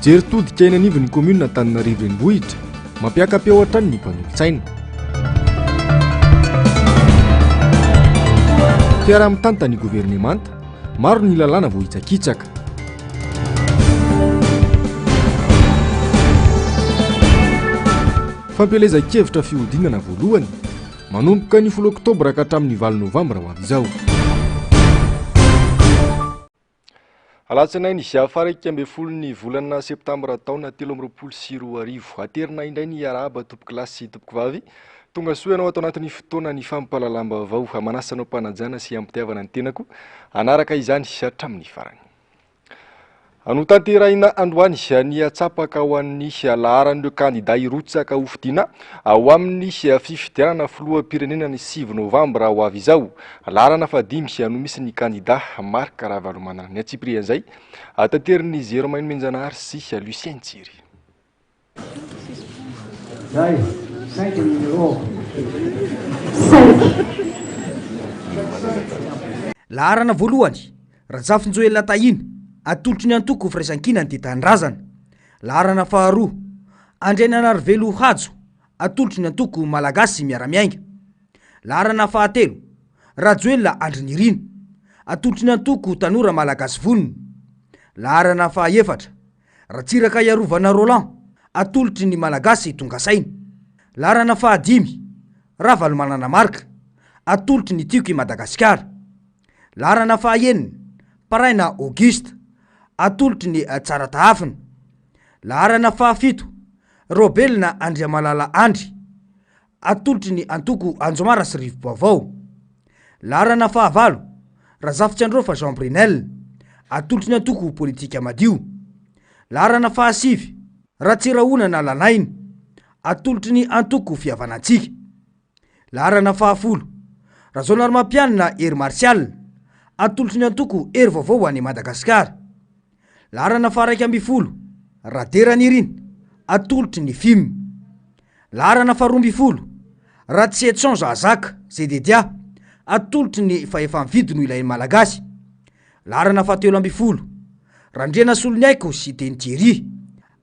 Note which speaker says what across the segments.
Speaker 1: Jery todika eny anivon'ny kaominina Antananarivo Renivohitra, mampiaka-peo hatrany ny mpanolotsaina. Fiaraha-mitantan'ny governemanta, maro ny lalàna voahitsakitsaka. Fampielezan-kevitra fihodinana voalohany, manomboka ny folo oktobra ka hatramin'ny valo novambra ho avy izao. Alatsinainy faha-11 ny volana septambra taona 2023. Aterina indray ny arahaba tompokolahy sy tompokovavy. Tonga soa ianao ato anatin'ny fotoana ny fampahalalam-baovao. Manasa anao am-panajana sy am-pitiavana ny tenako hanaraka izany hatramin'ny farany. Notanterahina androany ny atsapaka ho an'ny laharan'ireo kandida hirotsaka hofidiana ho amin'ny fifidianana filoham-pirenena ny 9 novambra ho avy izao. Laharana fahadimy no misy ny kandida Marc Ravalomanana. Ny antsipirian'izay, taterin'i Zero Mainomenjanahary sy Lucien Tsiry.
Speaker 2: Zay, cinq numéro.
Speaker 3: Cinq.
Speaker 4: Laharana voalohany, Razafinjoelina Tahiana, atolotry ny antoko Firaisankina ny Tia Tanindrazana. Laharana faharoa, Andriananarivelo Hajo, atolotry ny antoko Malagasy Miara-Miainga. Laharana fahatelo, Rajoelina Andry Nirina, atolotry ny antoko Tanora Malagasy Vonona. Laharana fahaefatra, Ratsiraka Iarovana Roland, atolotry ny Malagasy tonga saina. Laharana fahadimy, Ravalomanana Marc, atolotry ny Tiako i Madagasikara. Laharana fahaenina, Paraina Auguste, atolotry ny Tsara Tahafina. Laharana fahafito, Raobelina Andriamalala Andry, atolotry ny antoko Anjomara sy Rivobaovao. Laharana fahavalo, Razafitsiandraofa Jean Brunel, atolotry ny antoko Politika Madio. Laharana fahasivy, Ratsirahonana Lalaina, atolotry ny antoko Fihavanantsika. Laharana fahafolo, Rajaonarimampianina Hery Martial, atolotry ny antoko Hery Vaovao ho an'i Madagasikara. Laharana faha-11, Raderanirina, atolotry ny fim. Laharana faha-12, Ratsietson Jacques, Zededia, atolotry ny fahefa-mividy no ilain'ny Malagasy. Laharana faha-13, Randrianasoloniaiko Siteny Thierry,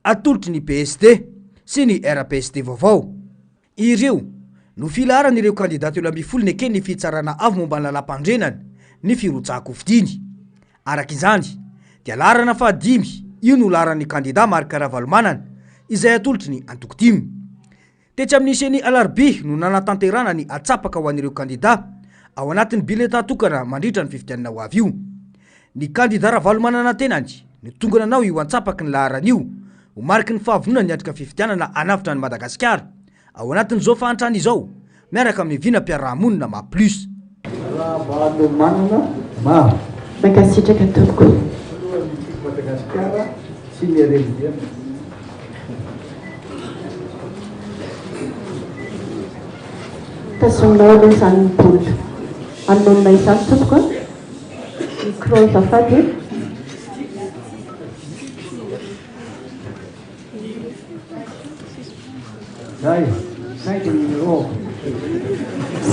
Speaker 4: atolotry ny PSD sy ny RPSD vaovao. Ireo no filaharan'ireo kandidà 13 neken'ny Fitsarana Avo momba ny Lalàmpanorenana ny firotsahan-kofidiny. Araka izany, dia laharana fahadimy io no laharan'ny kandidà Marc Ravalomanana, izay atolotry ny antoko tim. Tetsy amin'ny Ceni Alarobia no nanatanterahana ny atsapaka ho an'ireo kandidà ao anatin'ny biletà tokana mandritra ny fifidianana ho avy io. Ny kandidà Ravalomanana tenany no tonga nanao io antsapaky ny laharana io ho mariky ny fahavononany hiatrika fifidianana hanavotra an'i Madagasikara ao anatin'izao fahantrana izao miaraka amin'ny vinam-piarahamonina Ma Plus.
Speaker 2: Ravalomanana Maro.
Speaker 3: Mankasitraka tompoko.
Speaker 2: Filohan'ny Tiako Madagasikara sy ny RMDM.
Speaker 3: Tazominao aloha izany ny boule. Anonona izany tompoko a. Micro azafady e.
Speaker 2: Zay, cinq numéro.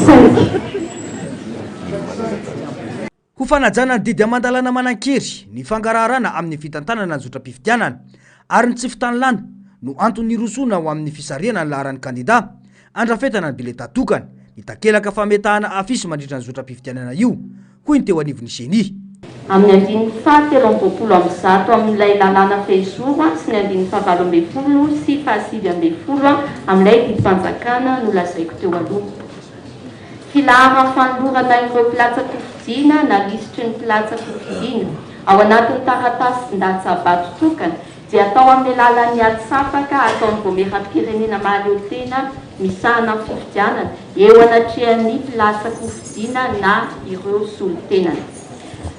Speaker 3: Cinq.
Speaker 4: Ho fanajana ny didy aman-dalàna manan-kery, ny fangaraharana amin'ny fitantanana ny zotram-pifidianana ary ny tsy fitanilana no antony nirosoana ho amin'ny fisarihana ny laharan'ny kandidà andrafetana ny biletà tokana, ny takelaka fametahana afisy mandritra ny zotram-pifidianana io, hoy ny teo anivon'ny Ceni.
Speaker 5: Amin'ny andininy faha 123 amin'ilay lalàna fehizoro sy ny andininy faha 18 sy faha 19 amin'ilay didim-panjakana nolazaiko teo aloha. Filaharam-fanolorana ireo mpilatsa-kofidina na lisitry ny mpilatsa-kofidina ao anatin'ny taratasin-datsabato tokana dia atao amin'ny alalan'ny atsapaka ataon'ny Vaomieram-pirenena mahaleo tena misahana ny fifidianana eo anatrehan'ny mpilatsa-kofidina na ireo solontenany.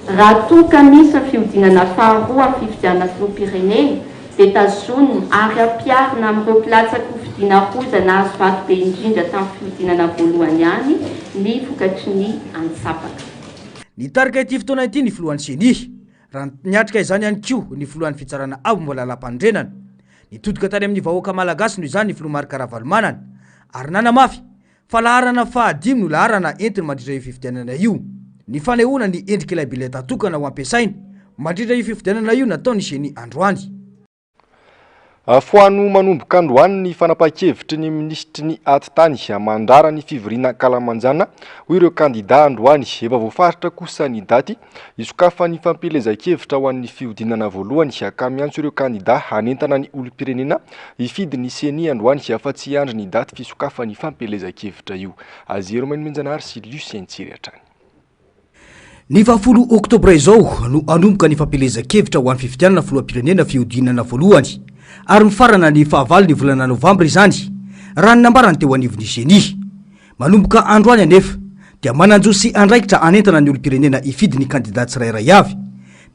Speaker 5: Raha toa ka misy ny fihodinana faharoa amin'ny fifidianana filoham-pirenena dia tazonina ary ampiharina amin'ireo mpilatsa-kofidina roa izay nahazo vato be indrindra tamin'ny fihodinana voalohany ihany ny vokatry ny antsapaka.
Speaker 4: Nitarika ity fotoana ity ny filohan'ny Ceni, raha niatrika izany ihany koa ny filohan'ny Fitsarana Avo momba ny Lalàmpanorenana. Nitodika tany amin'ny vahoaka malagasy noho izany ny filoha Marc Ravalomanana ary nanamafy fa laharana fahadimy no laharana entiny mandritra io fifidianana io. Ny fanehoana ny endrik'ilay bileta tokana ho ampiasaina mandritra io fifidianana io nataon'ny Ceni androany.
Speaker 1: Foano manomboka androany ny fanapahan-kevitry ny minisitry ny Atitany mandrara ny fivoriana ankalamanjana, hoy ireo kandidà androany. Efa voafaritra kosa ny daty hisokafan'ny fampielezan-kevitra ho an'ny fihodinana voalohany ka miantso ireo kandidà hanentana ny olom-pirenena hifidy ny Ceni androany fa tsy hiandry ny daty fisokafan'ny fampielezan-kevitra io. Azero Mainomenjanahary sy Lucien Tsiry hatrany.
Speaker 4: Ny fahafolo oktobra izao no hanomboka ny fampielezan-kevitra ho an'ny fifidianana filoham-pirenena fihodinana voalohany ary mifarana ny fahavalo ny volana novambra izany, raha ny nambarany teo anivon'ny Ceni. Manomboka androany anefa dia manan-jo sy andraikitra hanentana ny olom-pirenena hifidy ny kandida tsirairay avy.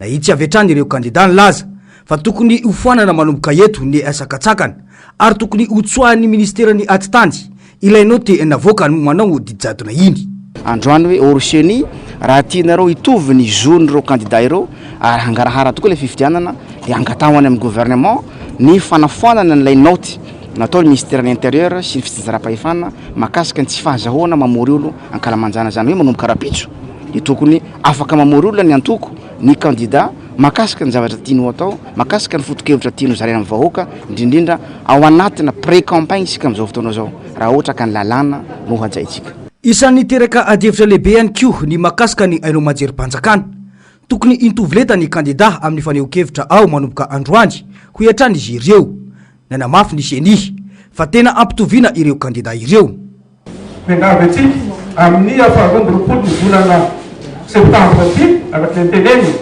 Speaker 4: Nahitsy avy hatrany ireo kandida nilaza fa tokony hofoanana manomboka eto ny sakantsakana ary tokony hotsoahin'ny minisiteran'ny atitany ilay naoty navoaka manao didijadona iny.
Speaker 6: Androany hoe hors ceni, raha tianareo hitovy ny zon'ireo kandida ireo ary hangarahara tokoa ilay fifidianana dia angataho any amin'ny gouvernement ny fanafoanana an'ilay naoty nataon'ny minisiteran'ny intérieur sy ny fitsinjaram-pahefana mahakasika ny tsy fahazahoana mamory olo ankalamanjana izany hoe manomboka rahampitso dia tokony Afaka mamory olona ny antoko, ny kandida, mahakasika ny zavatra tiany ho atao, mahakasika ny foto-kevitra tiany ho zaraina amin'ny vahoaka, indrindrindra ao anatina pré-campagne isika amin'izao fotoana izao, raha ohatra ka ny lalàna no hajaintsika.
Speaker 4: Isan'ny niteraka adihevitra lehibe ihany koa ny mahakasika ny haino aman-jerim-panjakana. Tokony hintovy lenta ny kandida amin'ny fanehoan-kevitra ao manomboka androany, hoy hatrany izy ireo. Nanamafy ny Ceni fa tena ampitoviana ireo kandida ireo.
Speaker 7: Miangavy antsika amin'ny faharoa amby roapolo ny volana septambra ity, araka ilay notenenina.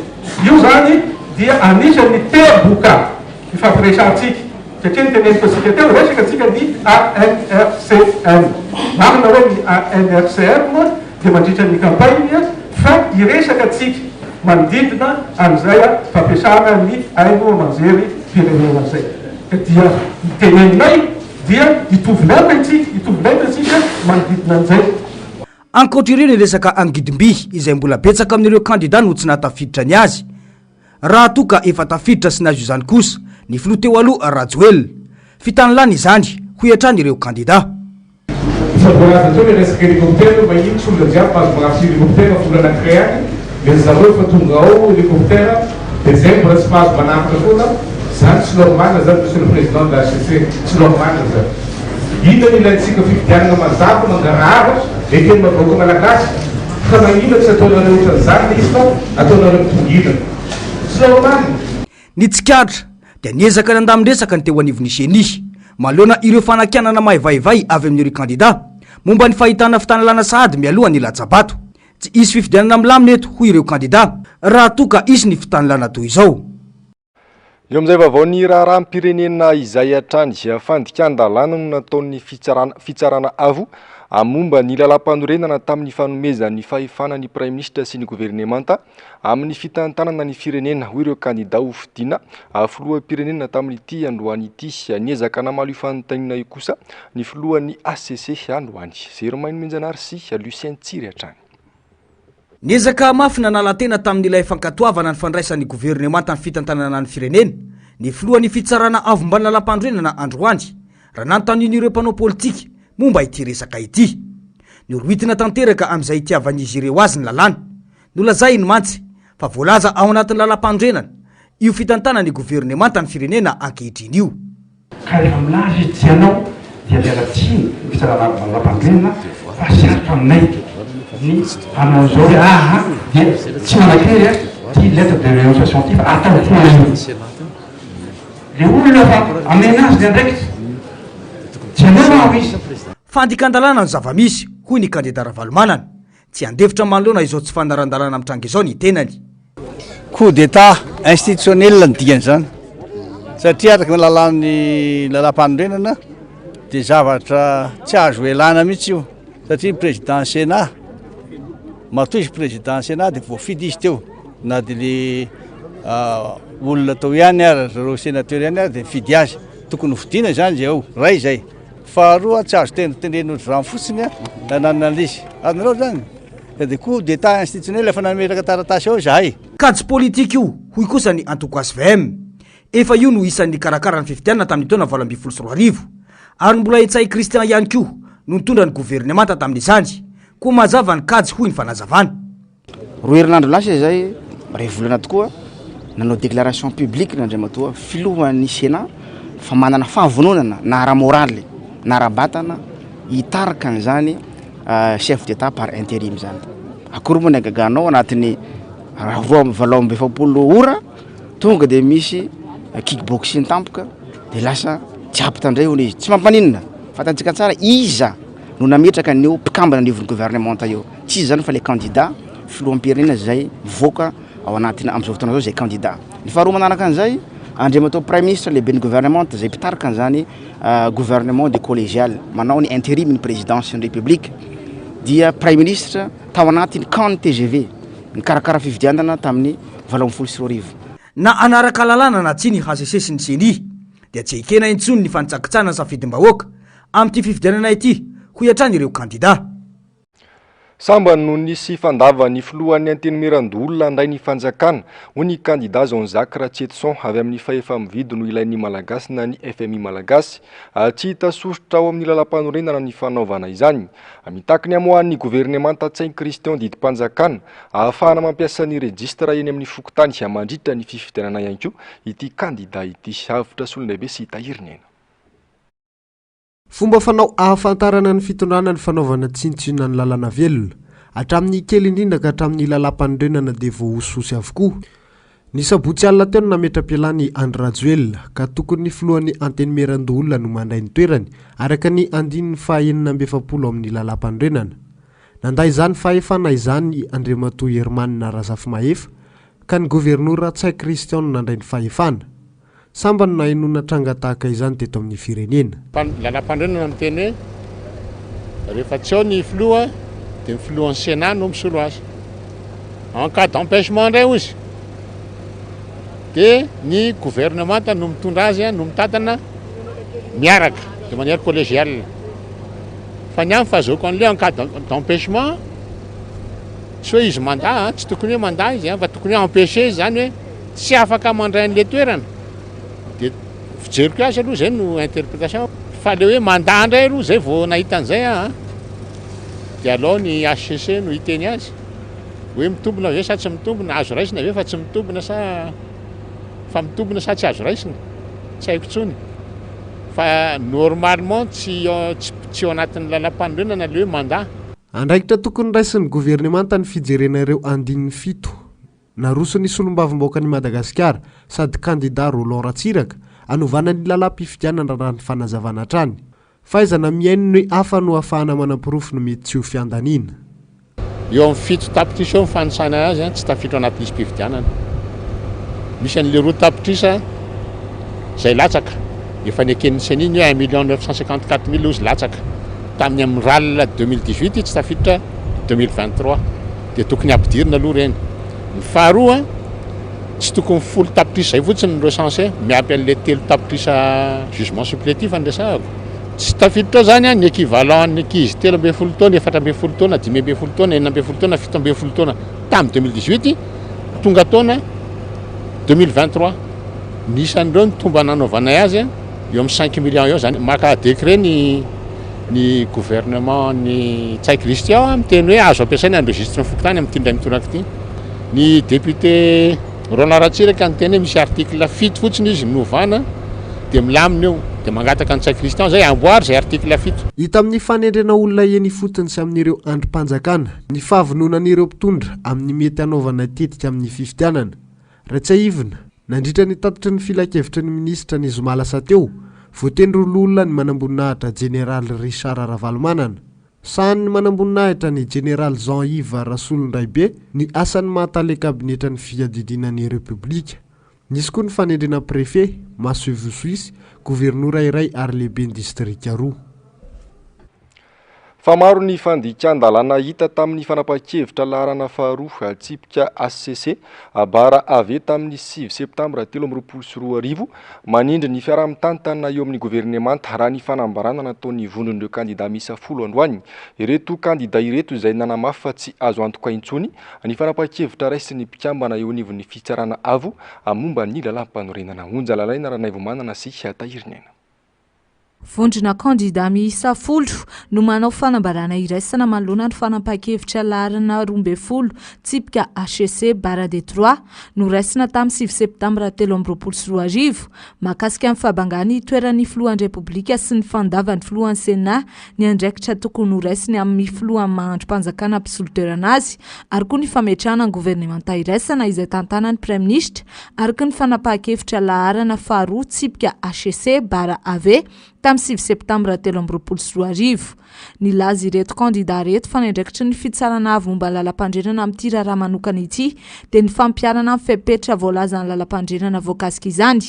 Speaker 7: Io izany dia anisan'ny teboka ifampiresahantsika, satria noteneniko antsika teo, resaka antsika ny ANRCM. Marina hoe ny ANRCM dia mandritra ny campagne fa hiresaka antsika manodidina an'izay fampiasana ny haino aman-jery firenena izay. Ka dia noteneninay. Dia hitovy lenta isika, hitovy lenta isika manodidina an'izay.
Speaker 4: Ankoatra ireo ny resaka angidim-by izay mbola betsaka amin'ireo kandida no tsy nahatafiditra ny azy, raha toa ka efa tafiditra sy nahazo izany kosa ny filoha teo aloha Rajoelina. Fitanilana izany, hoy hatrany ireo kandida.
Speaker 8: Efa voalaza teo le resaka hélicoptère hoe magnino tsy olona jiaby mahazo magnafitsy hélicoptère vola anakiray any de zareo efa tonga ao hélicoptère de zay mbola tsy mahazo manafatra foana zany tsy normal zany monsieur le président de la HCC tsy normal zany inona ny ilaintsika fifidianana mazava mangarahara eken'ny vahoaka malagasy fa magnino tsy ataonareo otran'izany le izy fa ataonareo mitongilana tsy normal.
Speaker 4: Ny tsikaritra dia niezaka nandamin-dresaka ny teo anivon'ny Ceni manoloana ireo fanakianana maivaivay avy amin'ireo kandida momba ny fahitana fitanilana sahady mialoha ny latsa-bato. Tsy hisy fifidianana milamina eto, hoy ireo kandida, raha toa ka hisy ny fitanilana toy izao.
Speaker 1: Eo amin'izay vaovaon'ny raharaham-pirenena izay hatrany, fandikan-dalàna no nataon'ny fitsarana Fitsarana Avo momba ny lalàmpanorenana tamin'ny fanomezany fahefana ny Praiminisitra sy ny governemanta amin'ny fitantanana ny firenena, hoy ireo kandida ho fidiana filoham-pirenena tamin'ity androany ity. Niezaka namaly io fanontaniana io kosa ny filohan'ny hcc androany, Zerimainy Menjanary sy Lucien Tsiry hatrany.
Speaker 4: Niezaka mafy nanala tena tamin'ilay fankatoavana ny fandraisan'ny governemanta ny fitantanana ny firenena ny filohan'ny fitsarana avo mba lalampanorenana androany raha nanontanian'ireo mpanao politika momba ity resaka ity. Norohitina tanteraka amin'izay itiavan'izy ireo azy ny lalàna. Nolazainy mantsy fa voalaza ao anatin'ny lalàmpanorenana io fitantanan'ny governemanta ny firenena ankehitriny io.
Speaker 9: Ka rehefa milaza izy tsy hanao dia miala tsiny ny fitsarana lalàmpanorenana fa sarotra aminay ny hanao an'izao hoe aa dia tsy manan-kery ity lettre de renonciation ity fa atao foana io. Le olona fa amena azy ny andraikitra, tsy hanao aho izy.
Speaker 4: Fandikan-dalàna ny zava-misy, hoy ny kandida Ravalomanana. Tsy handefitra manoloana izao tsy fanaran-dalàna mitranga izao ny tenany.
Speaker 10: Coup d'état institutionnel ny dikan'izany satria araka ny lalàn'ny lalàmpanorenana dia zavatra tsy azo elana mihitsy io satria ny président sénat matoa izy président sénat dia voafidy izy teo na dia le olona tao ihany ary zareo sénateur ihany ary dia nifidy azy tokony hofidiana izany izay ao ray izay Faharoa, tsy azo tendritendrena ohatr'izany fotsiny na nanana an'izy. Azonareo izany? Ka dia coup d'état institutionnel efa nametraka taratasy ao izahay.
Speaker 4: Kajy politika io, hoy kosa ny antoko hvm. Efa io no isan'ny nikarakara ny fifidianana tamin'ny taona 2018. Ary mbola i Ntsay Christian ihany koa no nitondra ny governemanta tamin'izany. Koa mazava ny kajy, hoy ny fanazavana.
Speaker 6: Roa herinandro lasa izay, iray volana tokoa, nanao déclaration publique ny Andriamatoa Filohan'ny Sénat. fa manana fahavononana na ara-moraly na ara-batana hitarika an'izany chef d'Etat par interim izany. Akory moa ny hagaganao anatin'ny 48 ora tonga dia misy kick boxing tampoka dia lasa tsy apte indray hono izy. Tsy mampaninona, fantatsika tsara iza no nametraka an'io mpikambana anivon'ny gouvernemanta io. Tsy iza izany fa ilay candidat filoham-pirenena izay mivoaka ao anatina amin'izao fotoana izao izay candidat. Ny faharoa manaraka an'izay, Andriamatoa Praiminisitra lehiben'ny gouvernemanta izay mpitarika an'izany gouvernement de collégial manao ny interim ny présidence ny république dia Praiminisitra tao anatin'ny camp ny tgv nikarakara fifidianana tamin'ny 2018.
Speaker 4: Na hanaraka lalàna na tsia ny hcc sy ny Ceni dia tsy ekena intsony ny fanitsakitsahana ny safidim-bahoaka amin'ity fifidianana ity, hoy hatrany ireo kandidà.
Speaker 1: Sambany no nisy fandavan'ny filohan'ny Antenimierandoholona handray ny fanjakana, hoy ny kandidà Jean Jacques Ratsietison avy amin'ny fahefa-mividy no ilain'ny Malagasy na ny fmi Malagasy. Tsy hita soritra ao amin'ny lalàmpanorenana ny fanaovana izany. Mitaky ny hamoahan'ny governemanta Ntsay Christian didim-panjakana ahafahana mampiasa ny rejistra eny amin'ny fokontany mandritra ny fifidianana ihany koa ity kandidà ity. Avotra Solondraibe sy Tahiriniaina.
Speaker 11: Fomba fanao ahafantarana ny fitondrana ny fanaovana tsinontsinona ny lalana velona. Hatramin'ny kely indrindra ka hatramin'ny lalàmpanorenana dia voahosihosy avokoa. Ny sabotsy alina teo no nametra-pialana i Andry Rajoelina, ka tokony ny filohan'ny Antenimierandoholona no mandray ny toerany, araka ny andininy faha 46 amin'ny lalàmpanorenana. Nandà izany fahefana izany Andriamatoa Herman Razafimahefa, ka ny governora Ntsay Christian no nandray ny fahefana. Sambany nahenoana tranga tahaka izany teto amin'ny firenena.
Speaker 12: Ny lalàmpanorenana miteny hoe rehefa tsy ao ny filoha dia ny filohan'ny Sénat no misolo azy. En cas d'empêchement indray hozy dia ny gouvernemanta no mitondra azy no mitantana miaraka de manière collégiale. Fa ny ahy ny fahazoako an'ilay en cas d'empêchement tsy hoe izy mandà, tsy tokony hoe mandà izy fa tokony hoe empêché izy izany hoe Tsy afaka mandray an'le toerana de fijeriko azy aloha zay no interpretation fa le hoe mandà ndray aloha zay vao nahita an'izay aho an de alao ny HCC no hiteny azy hoe mitombina ve sa tsy mitombina, azo raisina ve fa tsy mitombina sa fa mitombina sa tsy azo raisina, tsy haiko intsony fa normalement tsy tsy ao anatin'ny lalam-panorenana le hoe mandà.
Speaker 11: Andraikitra tokony raisin'ny governemanta ny fijerena ireo andininy fito Naroson'ny solombavambahoakan'i Madagasikara sady kandidà Roland Ratsiraka hanovana ny lalàm-pifidianana raha ny fanazavana hatrany. Fahaizana mihaino ny hafa no ahafahana manamporofo ny mety tsy ho fiandaniana.
Speaker 12: Eo amin'ny 7 tapitrisa eo ny fanisana azy tsy tafiditra ao anaty lisi-pifidianana. Misy an'ilay 2 tapitrisa izay latsaka, efa neken'ny Ceni ny hoe un million neuf cent cinquante quatre mille hozy latsaka tamin'ny amin'ny RAL 2018 tsy tafiditra 2023. dia tokony ampidirina aloha ireny. Ny faharoa, tsy tokony 10 tapitrisa izay fotsiny ny recensé, miampy an'ilay 3 tapitrisa jugement supplétif no resahako. Tsy tafiditra ao izany ny équivalent an'ny ankizy 13 taona, 14 taona, 15 taona, 16 taona, 17 taona tamin'ny 2018 tonga taona 2023. Ny isan'ireo ny tombana nanaovanay azy eo amin'ny 5 millions eo izany. Maka décret ny ny gouvernement ny Ntsay Christian miteny hoe azo ampiasaina ny registre ny fokontany amin'ity indray mitoraka ity. Ny député Roland Ratsiraka niteny hoe misy article 7 fotsiny izy novana dia milamina io. Dia mangataka an'i Ntsay Christian zay amboary izay article 7.
Speaker 11: Hita amin'ny fanendrena olona eny ifotony sy amin'ireo andrim-panjakana ny fahavononan'ireo mpitondra amin'ny mety hanaovana tetika amin'ny fifidianana. Raha tsiahivina, nandritra ny tatitry ny filankevitry ny minisitra ny zoma lasa teo, voatendry ho loholona ny manamboninahitra Jeneraly Richard Ravalomanana. Sahanin'ny manamboninahitra ny Jeneraly Jean Yves Rasolondraibe ny asan'ny maha tale kabinetran'ny fiadidiana ny Repoblika. Nisy koa ny fanendrena Préfet, masoivoho Suisse, governora iray ary lehiben'ny distrika roa.
Speaker 1: Fa maro ny fandikan-dalàna hita tamin'ny fanapahan-kevitra laharana faharoa, tsipika hcc, bara AV tamin'ny 9 septambra 2023, manindry ny fiaraha-mitantana eo amin'ny governemanta, raha ny fanambarana nataon'ny vondron'ireo kandida miisa 10 androany. Ireto kandida ireto izay nanamafy fa tsy azo antoka intsony ny fanapahan-kevitra raisin'ny mpikambana eo anivon'ny Fitsarana Avo momba ny lalàmpanorenana. Onja Lalaina Ranaivomanana sy Tahiriniaina.
Speaker 13: Vondrona kandidà miisa folo no manao fanambarana iraisana manoloana ny fanapahan-kevitra laharana 12 tsipika HEC barre de trois noraisina tamin'ny 9 septambra 2023 mahakasika ny fahabangany toeran'ny filohan'ny Repoblika sy ny fandavan'ny filohan'ny Sénat ny andraikitra tokony horaisiny amin'ny filohan'ny maha andrim-panjakana mpisolo toerana azy ary koa ny fametrahana ny governemanta iraisana izay tantanan'ny praiminisitra araka ny fanapahan-kevitra laharana faharoa tsipika HEC bara AV tamin'ny 9 septambra 2023. Nilaza ireto kandidà ireto fa ny andraikitry ny Fitsarana Avo momba ny Lalampandrenana amin'ity raharaha manokana ity dia ny fampiharana ny fepetra voalazan'ny Lalampandrenana voakasika izany.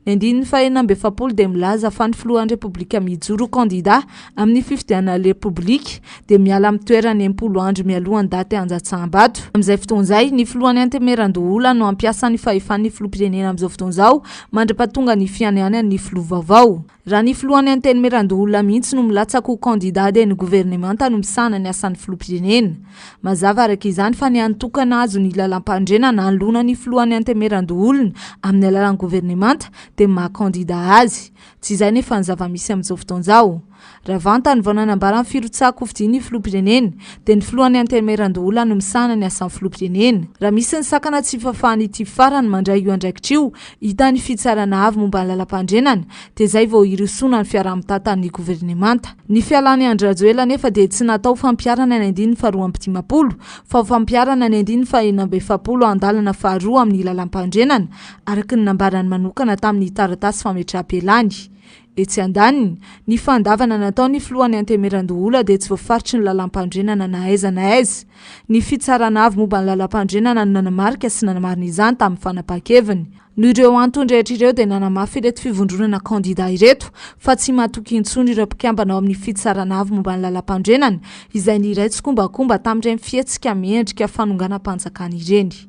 Speaker 13: Ny andininy faha-46 dia milaza fa ny Filohan'ny Repoblika mijoro ho kandidà amin'ny fifidianana Repoblika dia miala amin'ny toerany 60 andro mialoha ny daty handatsaham-bato. Amin'izay fotoana izay, ny Filohan'ny Antenimierandoholona no hampiasa ny fahefan'ny Filoham-pirenena amin'izao fotoana izao mandra-pahatonga ny fianianan'ny Filoha vaovao. Raha ny Filohan'ny Antenimierandoholona mihitsy no milatsaka ho kandidà dia ny governemanta no misahana ny asan'ny Filoham-pirenena. Mazava araka izany fa ny hany tokana azon'ny Lalàmpanorenana hanoloana ny Filohan'ny Antenimierandoholona amin'ny alalan'ny governemanta dia ny maha kandidà azy. Tsy izay nefa ny zava-misy amin'izao fotoana izao. Raha vantany vao nanambara ny firotsahan-kofidiny ny Filoham-pirenena, dia ny Filohan'ny Antenimierandoholona no misahana ny asan'ny Filoham-pirenena. Raha misy ny sakana tsy fahafahan'ity farany mandray io andraikitra io, hitan'ny Fitsarana Avo momba ny Lalampandrenana, dia izay vao hirosoana ny fiaraha-mitantan'ny governemanta. Ny fialan'i Andry Rajoelina anefa dia tsy natao ho fampiharana ny andininy faha-52, fa ho fampiharana ny andininy faha-46 andalana faharoa amin'ny Lalampandrenana, araka ny nambarany manokana tamin'ny taratasy fametraham-pialany. Etsy andaniny, ny fandavana nataon'ny filohan'ny Antenimierandoholona dia tsy voafaritry ny lalàmpanorenana na aiza na aiza. Ny Fitsarana Avo momba ny Lalàmpanorenana no nanamarika sy nanamarina izany tamin'ny fanapahan-keviny. Noho ireo antony rehetra ireo dia nanamafy ireto fivondronana kandida ireto fa tsy matoky intsony ireo mpikambana ao amin'ny Fitsarana Avo momba ny Lalàmpanorenana izay niray tsikombakomba tamin'ireny fihetsika miendrika fanonganam-panjakana ireny.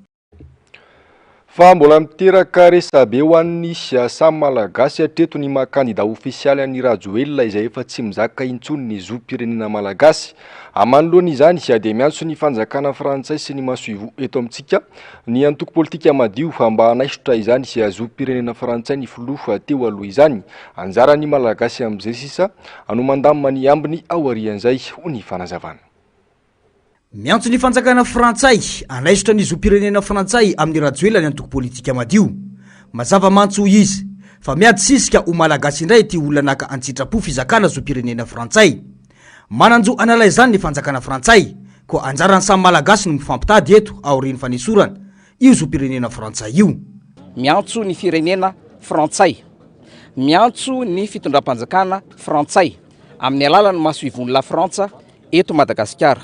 Speaker 1: Fa mbola miteraka resabe ho an'ny samy Malagasy hatreto ny maha kandida ofisialy an'i Rajoelina izay efa tsy mizaka intsony ny zom-pirenena Malagasy. Manoloana izany dia miantso ny fanjakana frantsay sy ny masoivoho eto amintsika ny antoko politika madio mba hanaisotra izany zom-pirenena frantsay ny filoha teo aloha izany. Anjaran'ny Malagasy amin'izay sisa no mandamina ny ambiny aorian'izay, hoy ny fanazavana.
Speaker 4: Miantso ny fanjakana frantsay hanaisotra ny zom-pirenena frantsay amin'i Rajoelina ny antoko politika madio. Mazava mantsy hoy izy fa miady sisika ho Malagasy indray ity olona naka an-tsitrapo fizakana zom-pirenena frantsay. Manan-jo hanala izany ny fanjakana frantsay, koa anjaran'ny samy Malagasy no mifampitady eto aorian'ny fanesorana io zom-pirenena frantsay io.
Speaker 14: Miantso ny firenena frantsay. Miantso ny fitondram-panjakana frantsay amin'ny alalan'ny masoivohon'i Lafrantsa eto Madagasikara.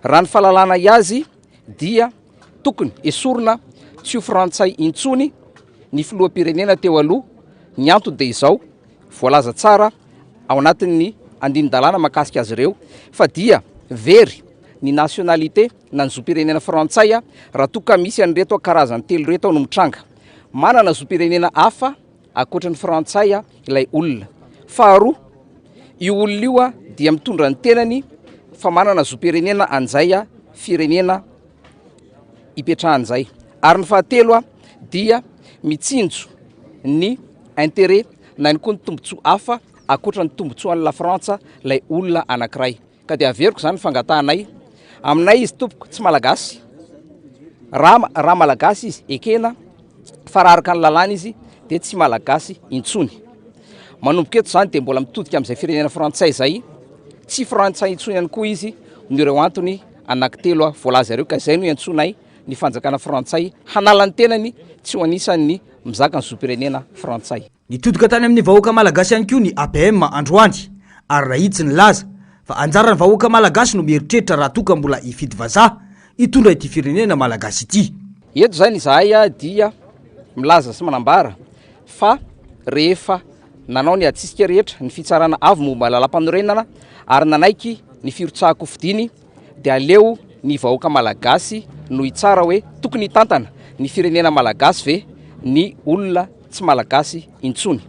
Speaker 14: Raha ny fahalalana azy dia tokony esorina tsy ho frantsay intsony ny filoham-pirenena teo aloha, ny antony dia izao, voalaza tsara ao anatin'ny andinin-dalàna mahakasika azy ireo fa dia very ny nationalité na ny zom-pirenena frantsay raha toa ka misy an'ireto karazany telo ireto no mitranga. Manana zom-pirenena hafa ankoatra ny frantsay ilay olona. Faharoa, io olona io dia mitondra ny tenany fa manana zom-pirenena an'izay firenena ipetrahany izay. Ary ny fahatelo dia mitsinjo ny intérêt na ihany koa ny tombontsoa hafa ankoatra ny tombontsoan'i Lafrantsa ilay olona anankiray. Ka dia averiko izany ny fangatahanay. Aminay izy tompoko tsy malagasy. Raha raha malagasy izy ekena fa raha araka ny lalàna izy dia tsy malagasy intsony. Manomboka eto izany dia mbola mitodika amin'izay firenena frantsay izay. Tsy frantsay intsony ihany koa izy noho ireo antony anankitelo voalaza ireo ka izay no iantsoanay ny fanjakana frantsay hanala ny tenany tsy ho anisan'ny mizaka ny zom-pirenena frantsay.
Speaker 4: Nitodika tany amin'ny vahoaka malagasy ihany koa ny APM androany ary nahitsy nilaza fa anjaran'ny vahoaka malagasy no mieritreritra raha toa ka mbola hifidy vazaha hitondra ity firenena malagasy ity.
Speaker 14: Eto izany izahay dia milaza sy manambara fa rehefa nanao ny adisisika rehetra ny fitsarana avo momba ny lalàmpanorenana ary nanaiky ny firotsahan-kofidiny dia aleo ny vahoaka malagasy no hitsara hoe tokony hitantana ny firenena malagasy ve ny olona tsy malagasy intsony.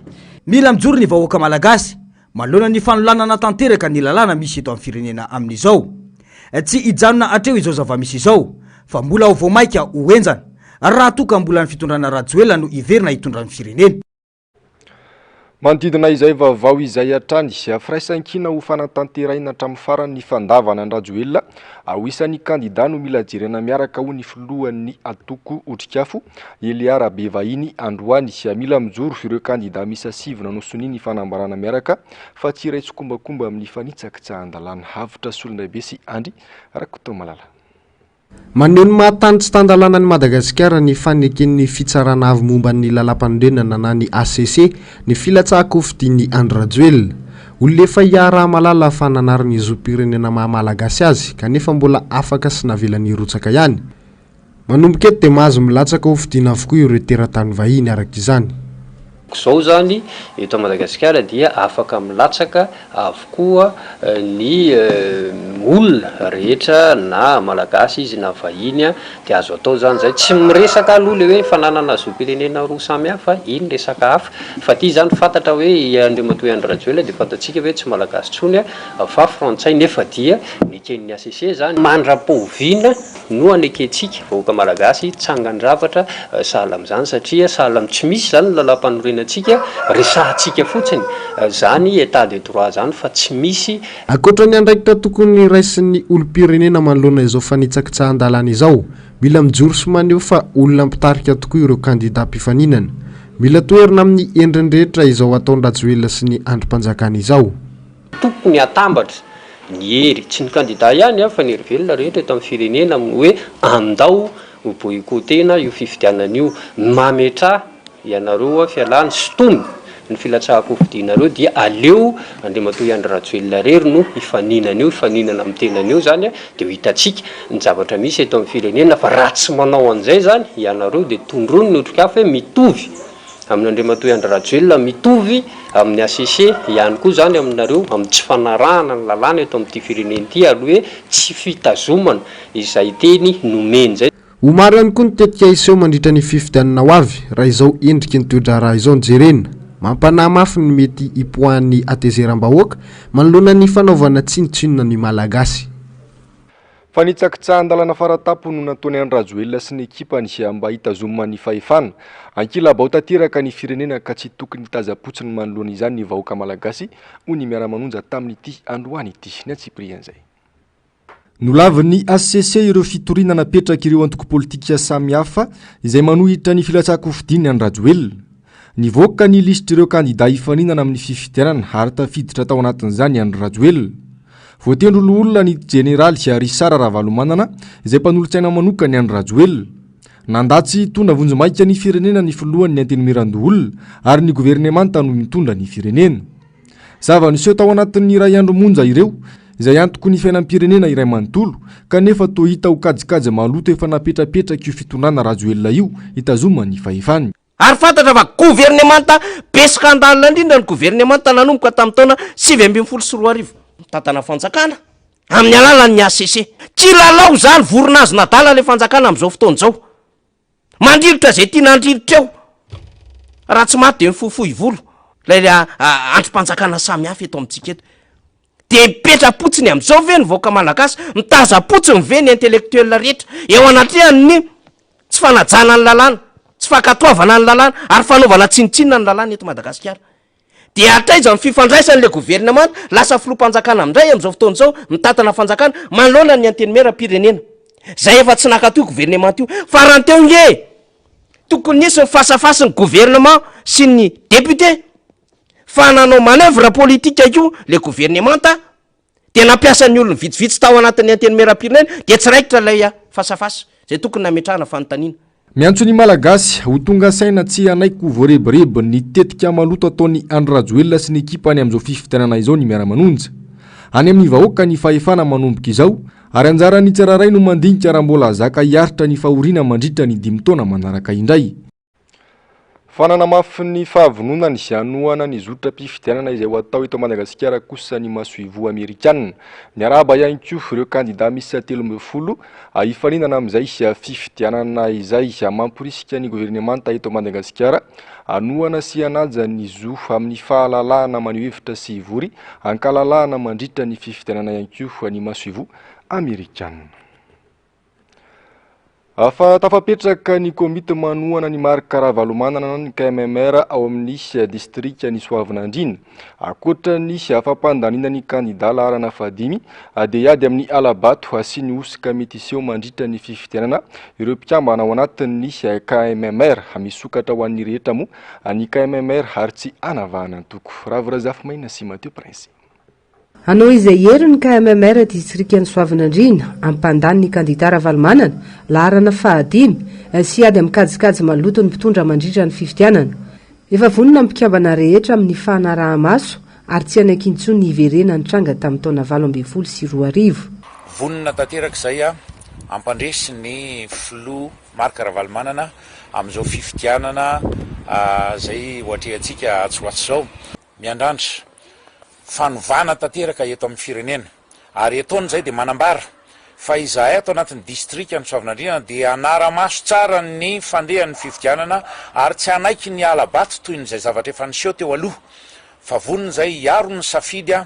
Speaker 4: Mila mijoro ny vahoaka malagasy manoloana ny fanolanana tanteraka ny lalàna misy eto amin'ny firenena amin'izao. Tsy hijanona hatreo izao zava-misy izao fa mbola ho vao mainka ho henjana raha toa ka mbola ny fitondrana Rajoelina no hiverina hitondra ny firenena.
Speaker 1: Manodidina izay vaovao izay hatrany, firaisankina ho fanatanterahina hatramin'ny farany ny fandavana an-dRajoelina ho isan'ny kandida no mila jerena miaraka hoy ny filohan'ny antoko Otrikafo, Elia Rabevahiny androany. Mila mijoro ireo kandida miisa sivy nanao sonia ny fanambarana miaraka fa tsy hiray tsikombakomba amin'ny fanitsakitsahan-dalàna. Avotra Solondraibe sy Andry Rakotomalala.
Speaker 11: Maneho ny maha tany tsy tan-dalàna an'i Madagasikara ny faneken'ny Fitsarana Avo momba ny Lalàmpanorenana na ny hcc ny filatsahan-kofidian'i Andry Rajoelina. Olona efa iaraha-mahalala fa nanary ny zom-pirenena maha Malagasy azy kanefa mbola afaka sy navelany hirotsaka ihany. Manomboka eto dia mahazo milatsaka ho fidiana avokoa ireo teratany vahiny araka izany.
Speaker 15: Izao izany eto Madagasikara dia afaka milatsaka avokoa ny olona rehetra na Malagasy izy na vahiny dia azo atao izany izay. Tsy miresaka aloha ilay hoe fananana zom-pirenena roa samy hafa, iny resaka hafa. Fa ity izany fantatra hoe i Andriamatoa Andry Rajoelina dia fantatsika hoe tsy Malagasy intsony fa Frantsay nefa dia neken'ny HCC izany. Mandra-pahoviana no anekentsika vahoaka malagasy tsangan-javatra sahala amin'izany satria sahala amin'ny tsy misy izany ny lalàmpanorenantsika, resahantsika fotsiny izany état de droit izany fa tsy misy.
Speaker 11: Ankoatra ny andraikitra tokony raisin'ny olom-pirenena manoloana izao fanitsakitsahan-dalàna izao, mila mijoro sy maneho fa olona mpitarika tokoa ireo kandidà mpifaninana. Mila toherina amin'ny endriny rehetra izao ataon-dRajoelina sy ny andrim-panjakana izao.
Speaker 15: Tokony hatambatra ny hery, tsy ny kandida ihany fa ny hery velona rehetra eto amin'ny firenena amin'ny hoe andao ho boycotter-na io fifidianana io. Mametraha ianareo fialana, sintomy ny filatsahan-kofidianareo dia aleo Andriamatoa Andry Rajoelina irery no hifaninana eo, hifaninana amin'ny tenany eo izany dia ho hitantsika ny zavatra misy eto amin'ny firenena fa raha tsy manao an'izay izany ianareo dia tondroiny ny otrikafo hoe mitovy Amin'Andriamatoa Andry Rajoelina mitovy amin'ny HCC ihany koa izany aminareo amin'ny tsy fanarahana ny lalàna eto amin'ity firenena ity ary hoe tsy fitazomana izay teny nomeny izay.
Speaker 11: Ho maro ihany koa ny tetika hiseho mandritra ny fifidianana ho avy raha izao endriky ny toe-draharaha izao no jerena. Mampanahy mafy ny mety hipoahan'ny hatezeram-bahoaka manoloana ny fanaovana tsinontsinona ny Malagasy.
Speaker 1: Fanitsakitsahan-dalana faratampony no nataon'i Andry Rajoelina sy ny ekipany mba hitazomana ny fahefana. Ankilabao tanteraka ny firenena ka tsy tokony hitaza-potsiny manoloana izany ny vahoaka malagasy, hoy ny Miara-manonja tamin'ity androany ity. Ny antsipirian'izay. Nolavin'ny hcc ireo fitoriana napetrak'ireo antoko politika samihafa izay manohitra ny filatsahan-kofidin'i Andry Rajoelina. Nivoaka ny lisitr'ireo kandida hifaninana amin'ny fifidianana ary tafiditra tao anatin'izany i Andry Rajoelina. Voatendry ho loholona ny jeneraly Richard Ravalomanana izay mpanolotsaina manokan'i Andry Rajoelina. Nandà tsy hitondra vonjimaika ny firenena ny filohan'ny Antenimierandoholona ary ny governemanta no mitondra ny firenena. Zava-niseho tao anatin'ny iray andro monja ireo, izay antoky ny fiainam-pirenena iray manontolo, kanefa toa hita ho kajikajy maloto efa napetrapetrak'io fitondrana Rajoelina io hitazomany ny fahefany.
Speaker 16: Ary fantatra fa governemanta be scandale indrindra ny governemanta nanomboka tamin'ny taona 2019. Mitantana fanjakana amin'ny alalan'ny HCC. Kilalao izany voron'azon'adala ilay fanjakana amin'izao fotoana izao. Mandrirotra izay tiana handrirotra eo. Raha tsy maty dia mifohifohy volo ilay andrim-panjakana samihafa eto amintsika eto. Dia mipetra-potsiny amin'izao ve ny vahoaka malagasy? Mitaza-potsiny ve ny intellectuel rehetra eo anatrehan'ny tsy fanajana ny lalàna, tsy fankatoavana ny lalàna ary fanaovana tsinontsinona ny lalàna eto Madagasikara? Dia hatraiza ny fifandraisan'ilay governemanta lasa filoham-panjakana amin'indray amin'izao fotoana izao mitantana fanjakana manoloana ny antenimieram-pirenena izay efa tsy nankatoa io governemanta io? Farany teo nge tokony nisy ny face à face ny gouvernement sy ny député Fa nanao manoeuvre politique koa le governemanta dia nampiasa ny olony vitsivitsy tao anatin'ny antenimierampirenena dia tsy raikitra ilay face à face izay tokony nametrahana fanontaniana.
Speaker 1: Miantso ny Malagasy ho tonga saina tsy hanaiky ho voarebireby ny tetika maloto ataon'i Andry Rajoelina sy ny ekipany amin'izao fifidianana izao ny Miara-manonja. Any amin'ny vahoaka ny fahefana manomboka izao ary anjaran'ny tsirairay no mandinika raha mbola zaka hiaritra ny fahoriana mandritra ny dimy taona manaraka indray. Fa nanamafy ny fahavononany hanohana ny zotram-pifidianana izay ho atao eto Madagasikara kosa ny masoivoho amerikanina. Niarahaba ihany koa ireo kandida miisa 13 hifaninana amin'izay fifidianana izay. Mamporisika ny governemanta eto Madagasikara hanohana sy hanaja ny zo amin'ny fahalalahana maneho hevitra sy hivory ankalalahana mandritra ny fifidianana ihany koa ny masoivoho amerikanina. Fa tafapetraka ny komity manohana an'i Marc Ravalomanana na ny KMMR ao amin'ny distrikan'i Soavinandriana. Ankoatra ny fampandaniana ny kandida laharana fahadimy dia hiady amin'ny hala-bato sy ny hosoka mety hiseho mandritra ny fifidianana ireo mpikambana ao anatin'ny KMMR. Misokatra ho an'ny rehetra moa ny KMMR ary tsy hanavahana antoko. Ravo Razafimaina sy Mathieu Prince.
Speaker 17: Hanao izay heriny ny KMMR distrikan'i Soavinandriana hampandany ny kandida Ravalomanana, laharana fahadimy, sy hiady amin'ny kajikajy maloton'ny mpitondra mandritra ny fifidianana. Efa vonona ny mpikambana rehetra amin'ny fanaraha-maso ary tsy hanaiky intsony ny hiverenan'ny tranga tamin'ny taona 2018.
Speaker 18: Vonona tanteraka izay hampandresy ny filoha Marc Ravalomanana amin'izao fifidianana izay ho atrehantsika atsy ho atsy izao. Miandrandra fanovana tanteraka eto amin'ny firenena ary etoana izay dia manambara fa izahay ato anatin'ny distrikan'i Soavinandriana dia hanara-maso tsara ny fandehan'ny fifidianana ary tsy hanaiky ny hala-bato toy ny izay zavatra efa niseho teo aloha fa vonona izay hiaro ny safidy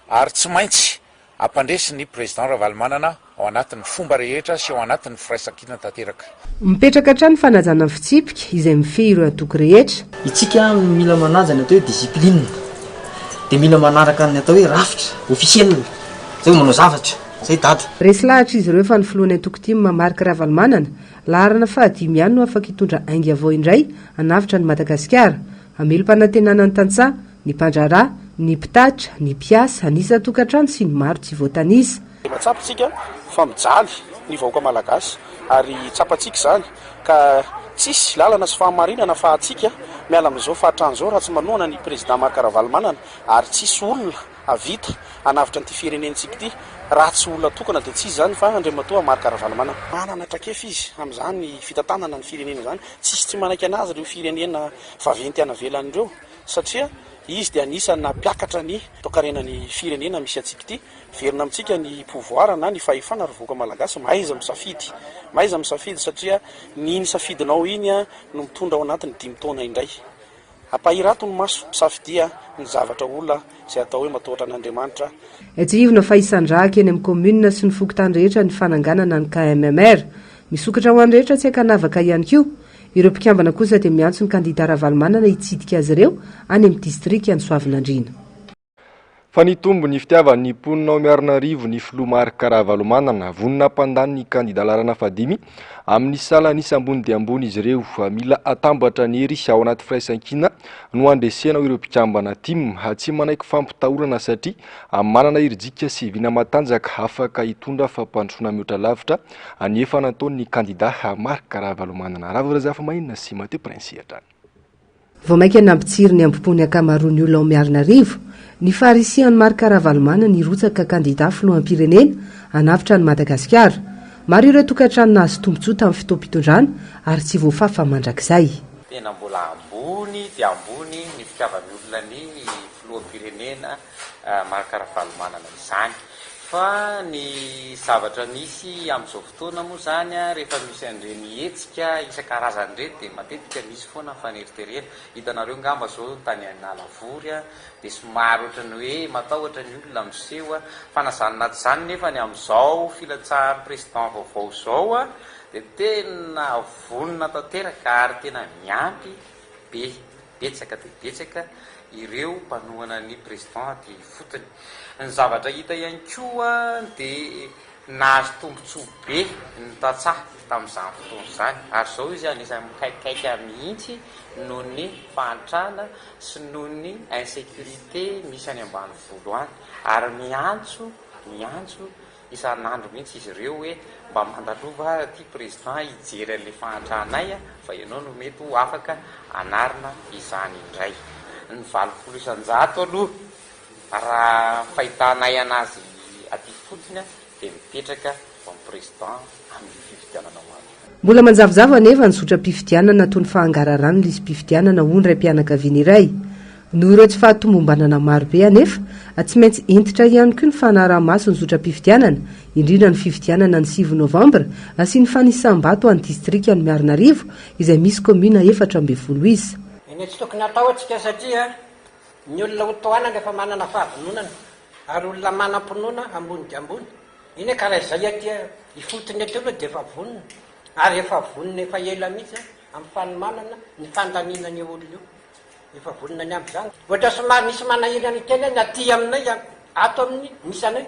Speaker 18: ary tsy maintsy Hampandresy ny Président Ravalomanana ao anatin'ny fomba rehetra sy ao anatin'ny firaisankina tanteraka.
Speaker 17: Mipetraka hatrany ny fanajana ny fitsipika izay mifehy ireo antoko rehetra.
Speaker 19: Itsika mila manaja ny atao hoe discipline, dia mila manaraka ny atao hoe rafitra officiel, zay vao manao zavatra, zay dada.
Speaker 17: Resy lahatra izy ireo fa ny filohan'ny antoko tim Marc Ravalomanana, laharana fahadimy ihany no afaka hitondra ainga vao indray hanavotra an'i Madagasikara. Hamelom-panantenana ny tantsaha, ny mpandraharaha, ny mpitatitra, ny mpiasa, ny isan-tokantrano sy ny maro tsy voatanisa.
Speaker 20: Mahatsapa isika fa mijaly ny vahoaka malagasy ary tsapantsika izany ka tsisy lalana sy fahamarinana afahantsika miala amin'izao fahatrana izao raha tsy manohana ny Président Marc Ravalomanana ary tsisy olona hahavita hanavotra an'ity firenentsika ity raha tsy olona tokana dia tsy iza izany fa Andriamatoa Marc Ravalomanana. Manana traikefa izy amin'izany fitantanana ny firenena izany, tsisy tsy manaiky an'azy ireo firenena vaventy any ivelany ireo satria izy dia anisan'ny nampiakatra ny toekarenan'ny firenena misy antsika ity. Miverina amintsika ny pouvoir na ny fahefana ry vahoaka malagasy, mahaiza misafidy, mahaiza misafidy satria ny iny safidinao iny no mitondra ao anatin'ny dimy taona indray. Ampahirato ny maso, misafidia ny zavatra olona izay atao hoe matahotra an'Andriamanitra.
Speaker 17: Tsiahivina fa hisandrahaka eny amin'ny kaominina sy ny fokontany rehetra ny fananganana ny KMMR. Misokatra ho an'ny rehetra tsy ankanavaka ihany koa. Ireo mpikambana kosa dia miantso ny kandida Ravalomanana hitsidika azy ireo any amin'ny distrikan'i Soavinandriana.
Speaker 1: Fa nitombo ny fitiavan'ny mponina ao Miarinarivo ny filoha Marc Ravalomanana. Vonona hampandany ny kandida laharana fahadimy amin'ny salan'isa ambony dia ambony izy ireo. Mila atambatra ny hery ao anaty firaisankina no handresena ireo mpikambana tim. Tsy manaiky fampitahorana satria manana herijika sy vina matanjaka afaka hitondra fampandrosoana mihoatra lavitra ny efa nataon'ny kandida Marc Ravalomanana. Ravo Razafimainina sy Mathieu Prince hatrany.
Speaker 17: Vao mainka nampitsiry ny hambom-pon'ny ankamaroan'ny olona ao Miarinarivo ny faharisihan'i Marc Ravalomanana hirotsaka kandida filoham-pirenena hanavotra an'i Madagasikara. Maro ireo tokantrano nahazo tombontsoa tamin'ny fotoam-pitondrana ary tsy voafafa mandrakizay.
Speaker 21: Tena mbola ambony dia ambony ny fitiavan'ny olona ny filoham-pirenena Marc Ravalomanana izany. Fa ny zavatra misy amin'izao fotoana moa izany rehefa misy an'ireny hetsika isan-karazany ireny dia matetika misy foana ny faneriterena. Hitanareo angamba izao tany Analavory dia somary ohatran'ny hoe matahotra ny olona miseho. Fa na izany na tsy izany nefa ny amin'izao filatsahan'ny président vaovao izao dia tena vonona tanteraka ary tena miampy be betsaka dia betsaka ireo mpanohana ny président aty ifotony. Ny zavatra hita ihany koa dia nahazo tombontsoa be ny tantsaha tamin'izany fotoana izany ary izao izy anisan'ny mikaikaika mihitsy noho ny fahantrana sy noho ny insécurité misy any ambanivolo any ary miantso miantso Isan'andro mihitsy izy ireo hoe mba mandalova ary aty président hijery an'ilay fahantranay fa ianao no mety ho afaka hanarina izany indray. Ny 80 isan-jato aloha raha ny fahitanay anazy aty ifotony dia mipetraka ho an'ny président amin'io fifidianana ho avy io.
Speaker 17: Mbola manjavozavo anefa ny zotram-pifidianana toy ny fahangararan'ny lisi-pifidianana hoy ny raim-pianakaviana iray. Noho ireo tsy fahatomombanana marobe anefa, tsy maintsy hentitra ihany koa ny fanaraha-maso ny zotram-pifidianana, indrindra ny fifidianana ny sivy novambra sy ny fanisam-bato any distrikan'i Miarinarivo izay misy kaominina 14 isa.
Speaker 22: Eny tsy tokony hatao antsika satria ny olona ho tohanana efa manana fahavononana ary olona manam-pinoana ambony dia ambony. Eny e ka raha izay aty ifotony aty aloha dia efa vonona. Ary efa vonona efa ela mihitsy amin'ny fanomanana ny fandaniana an'io olona io. Efa vonona ny amin'izany. Ohatra somary misy manahirana kely ny aty aminay ato amin'ny misy anay.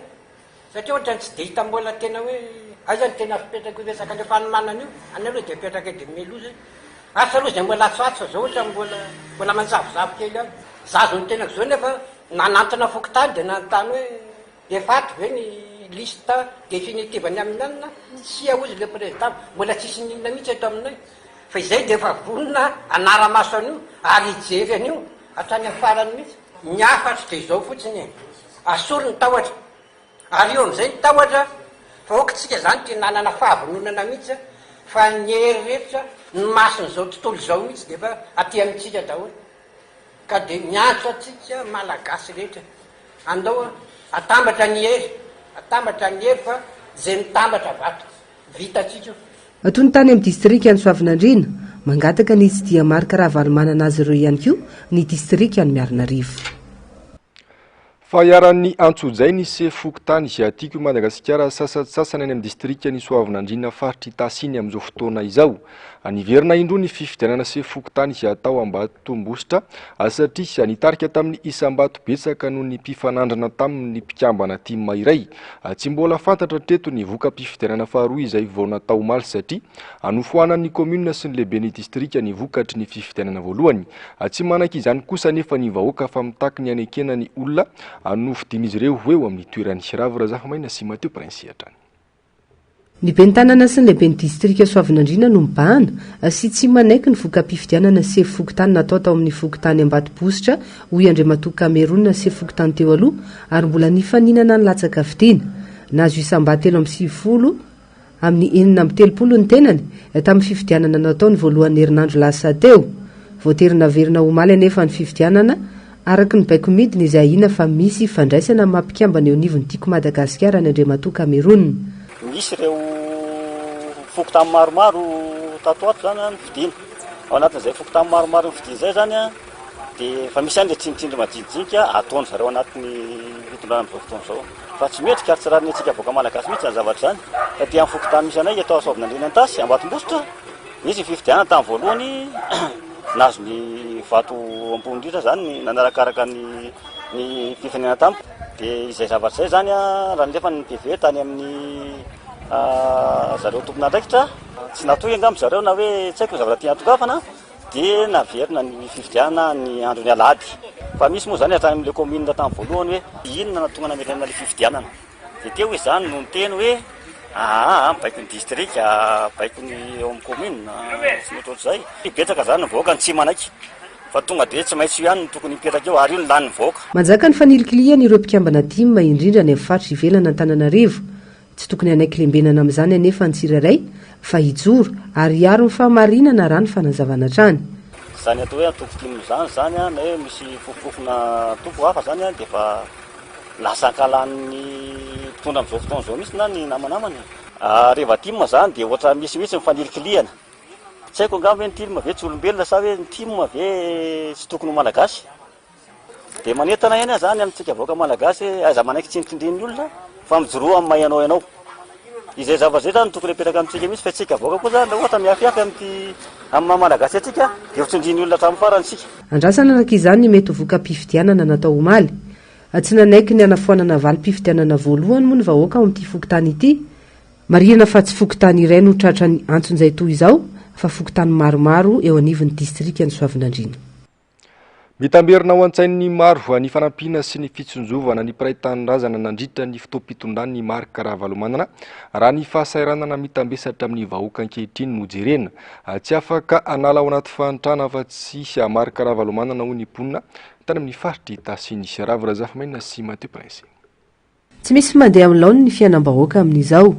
Speaker 22: Satria ohatrany tsy dia hita mbola tena hoe aiza no tena fipetraka io resaka le fanomanana io, any aloha dia apetraka eo dia mialoha zay. Asa aloha izay mbola atsy ho atsy fa zao ohatrany mbola mbola manjavozavo kely ihany. Za zao ny tenako zao nefa nanantona fokontany dia nanontany hoe efa ato ve ny liste définitive ny amin'ny anona? Tsia hozy le président, mbola tsisy n'inona mihitsy eto aminay. Fa izay dia efa vonona hanara-maso an'io ary hijery an'io hatrany amin'ny farany mihitsy. Ny hafatro dia izao fotsiny e. Asory ny tahotra. Ary eo amin'izay ny tahotra, fa aoka isika izany tena hanana fahavononana mihitsy fa ny hery rehetra, ny mason'izao tontolo izao mihitsy dia efa aty amintsika daholo. Ka dia miantso antsika Malagasy rehetra, andao atambatra ny hery, atambatra ny hery fa izay mitambatra vato. Vitantsika io.
Speaker 17: Toy ny tany amin'ny distrikan'i Soavinandriana, mangataka ny hitsidihan'i Marc Ravalomanana azy ireo ihany koa ny distrikan'i Miarinarivo.
Speaker 1: Fa iharan'ny antsojay ny sefo fokontany Tiako i Madagasikara sasantsasany any amin'ny distrikan'i Soavinandriana faritra Itasy iny amin'izao fotoana izao. Niverina indroa ny fifidianana sefo fokontany tao Ambatombositra satria nitarika tamin'ny isam-bato betsaka noho ny mpifanandrina taminy ny mpikambana tim iray. Tsy mbola fantatra hatreto ny voka-pifidianana faharoa izay vao natao omaly satria nofoanan'ny kaominina sy ny lehiben'ny distrika ny vokatry ny fifidianana voalohany. Tsy manaiky izany kosa anefa ny vahoaka fa mitaky ny hanekena ny olona nofidian'izy ireo ho eo amin'ny toerany. Ravo Razafamaina sy Mathieu Prince hatrany.
Speaker 17: Ny ben'ny tanàna sy ny lehiben'ny distrika Soavinandriana no mibahana sy tsy manaiky ny voka-pifidianana sefo fokontany natao tao amin'ny fokontany Ambatobositra, hoy Andriamatoa Cameroun sefo fokontany teo aloha ary mbola nifaninana nilatsaka fidiana. Nahazo isam-bato 93 amin'ny 36 ny tenany tamin'ny fifidianana natao ny voalohan'ny herinandro lasa teo. Voatery naverina omaly anefa ny fifidianana araka ny baiko midina izay ahiana fa misy ifandraisana amin'ny maha mpikambana eo anivon'ny Tiako Madagasikara an'i Andriamatoa Cameroun.
Speaker 2: Nisy ireo fokontany maromaro tato ho ato izany nofidina. Ao anatin'izay fokontany maromaro nofidina izay izany dia efa misy ihany ilay tsindritsindry majinijinika ataon-dry zareo anatin'ny fitondrana amin'izao fotoana izao. Fa tsy mendrika ary tsy rariny antsika vahoaka malagasy mihitsy izany zavatra izany. Taty amin'ny fokontany misy anay eto Soavinandriana Antasy, Ambatombositra, nisy ny fifidianana tamin'ny voalohany, nahazo ny vato ambony indrindra izany ny nanarakaraka ny ny fifanena tamiko. Dia izay zavatra izay izany raha nalefa ny PV tany amin'ny zareo tompon'andraikitra, tsy natohy angamba zareo na hoe tsy haiko ny zavatra tiana hatongavana. Dia naverina ny fifidianana ny andron'ny alahady. Fa misy moa izany hatrany amin'ilay commune tamin'ny voalohany hoe inona no nahatonga namerenana ilay fifidianana. Dia teo izy izany no niteny hoe aa baiko ny distrika, baiko ny eo amin'ny commune sy ny ohatrohatr'izay. Betsaka izany ny vahoaka no tsy manaiky fa tonga dia tsy maintsy io ihany no tokony hipetraka eo ary io no lanin'ny vahoaka.
Speaker 17: Manjaka ny fanilikilihana ireo mpikambana tim indrindra any amin'ny faritra ivelan'Antananarivo. Tsy tokony hanaiky lembenana amin'izany anefa ny tsirairay fa hijoro ary hiaro ny fahamarinana raha ny fanazavana hatrany.
Speaker 2: Izany atao hoe antoko tim izany izany na hoe misy fofompofona antoko hafa izany dia efa lasa ankahalan'ny mpitondra amin'izao fotoana izao mihitsy na ny namanamany. Rehefa tim izany dia ohatra misy mihitsy ny fanilikilihana. Tsy haiko angamba hoe ny tim ve tsy olombelona sa hoe ny tim ve tsy tokony ho malagasy. Dia manentana ihany aho izany amintsika vahoaka malagasy hoe aiza manaiky tsindritsindrin'ny olona fa mijoroa amin'ny maha ianao ianao. Izay zavatra izay izany no tokony apetraka amintsika mihitsy fa isika vahoaka koa izany raha ohatra miafiafy amin'ity amin'ny maha malagasy antsika dia ho tsindrin'ny olona hatramin'ny farany isika.
Speaker 17: Andrasana araka izany ny mety ho voka-pifidianana natao omaly. Tsy nanaiky ny hanafoanana valim-pifidianana voalohany moa ny vahoaka ao amin'ity fokontany ity. Marihina fa tsy fokontany iray no tratran'ny antsonjay toy izao fa fokontany maromaro eo anivon'ny distrikan'i Soavinandriana.
Speaker 1: Mitamberina ao an-tsain'ny maro ny fanampiana sy ny fitsinjovana ny mpiray tanindrazana nandritra ny fotoam-pitondran'i Marc Ravalomanana raha ny fahasahiranana mitambesatra amin'ny vahoaka ankehitriny no jerena. Tsy afaka hanala ao anaty fahantrana afa-tsy Marc Ravalomanana hoy ny mponina tany amin'ny faritr'i Itasy iny. Ravo Razafimaina sy Mathieu Prince.
Speaker 17: Tsy misy mandeha amin'ny laoniny ny fiainam-bahoaka amin'izao.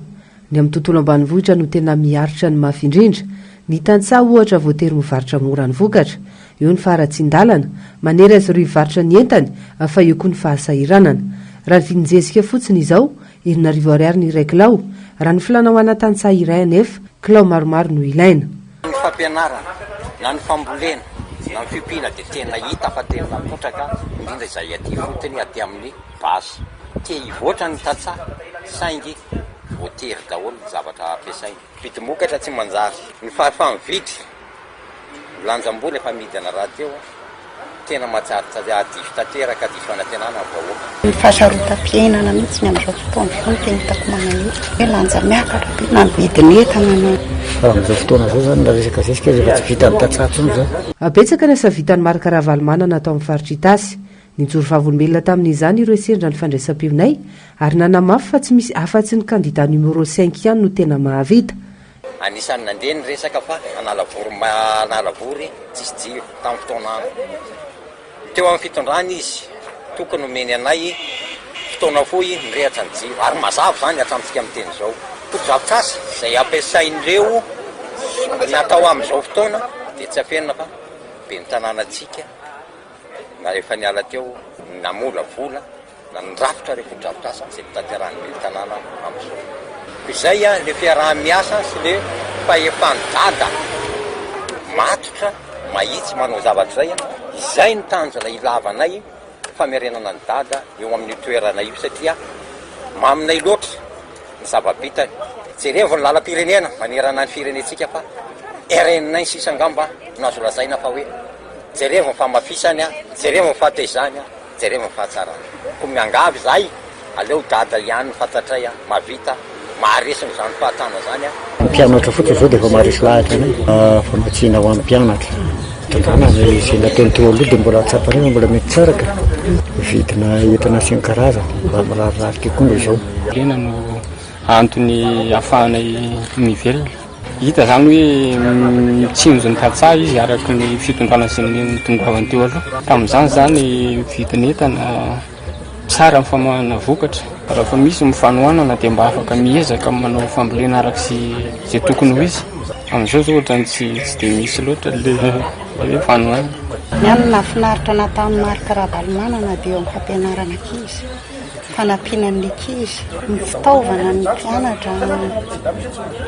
Speaker 17: Ny amin'ny tontolo ambanivohitra no tena miaritra ny mafy indrindra. Ny tantsaha ohatra voatery mivarotra mora ny vokatra. Eo ny faharatsian-dalana, manery azy ireo hivarotra ny entany, fa eo koa ny fahasahiranana. Raha ny vidin-jezika fotsiny izao, 6000 ariary ny iray kilao. Raha ny filàna ho ana tantsaha iray anefa, kilao maromaro no ilaina.
Speaker 3: Ny fampianarana, na ny fambolena, na ny fiompiana dia tena hita fa tena potraka, indrindra izay aty ifotony aty amin'ny base. Te hivoatra ny tantsaha saingy. voatery daholo ny zavatra ampiasaina. Vidim-bokatra tsy manjary. Ny fahefa-mividy, ny lanjam-bola efa midina rahateo, tena mahatsiaro diso tanteraka, diso fanantenana ny vahoaka.
Speaker 5: Ny fahasarotam-piainana mihitsy ny amin'izao fotoana izao no tena hitako manahirana. Hoe lanja miakatra be na ny vidin'entana na.
Speaker 7: Fa amin'izao fotoana izao izany raha resaka zezika izy efa tsy vitan'ny tantsaha intsony izany.
Speaker 17: Betsaka ny asa vitan'i Marc Ravalomanana tao amin'ny faritra Itasy. Nijoro vavolombelona tamin'izany ireo sendra ny fandraisam-peonay ary nanamafy fa tsy misy afa-tsy ny kandida numéro cinq ihany no tena mahavita.
Speaker 3: Anisan'ny nandeha ny resaka fa Analavory Analavory tsisy jiro tamin'ny fotoan'andro. Teo amin'ny fitondrana izy, tokony nomeny anay fotoana fohy nirehatra ny jiro ary mazava izany hatramintsika miteny izao. Fotodrafitrasa izay ampiasain'ireo natao amin'izao fotoana dia tsy afenina fa ben'ny tanànantsika na efa niala teo namolavola na nirafitra ireo fotodrafitrasa izay notanterahin'ny ben'ny tanàna amin'izao. Koa izay ilay fiaraha-miasa sy ilay fahefan'i Dada matotra, mahitsy manao zavatra izay, izay no tanjona ilavanay famerenana an'i Dada eo amin'io toerana io satria maminay loatra ny zava-bitany. Jerevo ny lalam-pirenena manerana ny firenentsika fa RN sisa angamba no azo lazaina fa hoe Jerevo ny famafisany a, jerevo ny fahatezany a, jerevo ny fahatsarany. Koa miangavy izahay, aleo Dada ihany no fantatray a, mahavita, maharesy an'izany fahatrana izany a.
Speaker 7: Mpianatra fotsiny izao dia efa maharesy lahatra anay. Famatsiana ho an'ny mpianatra. Fitondrana izay nataony teo aloha dia mbola tsapanay fa mbola mety tsara ka. Vidina entana sy ny karazany mba mirarirary kokoa noho izao.
Speaker 23: Lena no antony ahafahanay mivelona. Hita izany hoe mitsinjo ny tantsaha izy araka ny fitondrana izay nitongavany teo aloha. Tamin'izany izany vidin'entana tsara ny famoahana vokatra. Raha misy ny fanohanana dia mba afaka miezaka manao fambolena araka izay tokony ho izy. Amin'izao izao ohatran'ny tsy tsy dia misy loatra ilay hoe fanohanana.
Speaker 5: Ny ahy ny nahafinaritra nataon'i Marc Ravalomanana dia eo amin'ny fampianarana ankizy. Fanampiana ny ankizy, ny fitaovana ny mpianatra,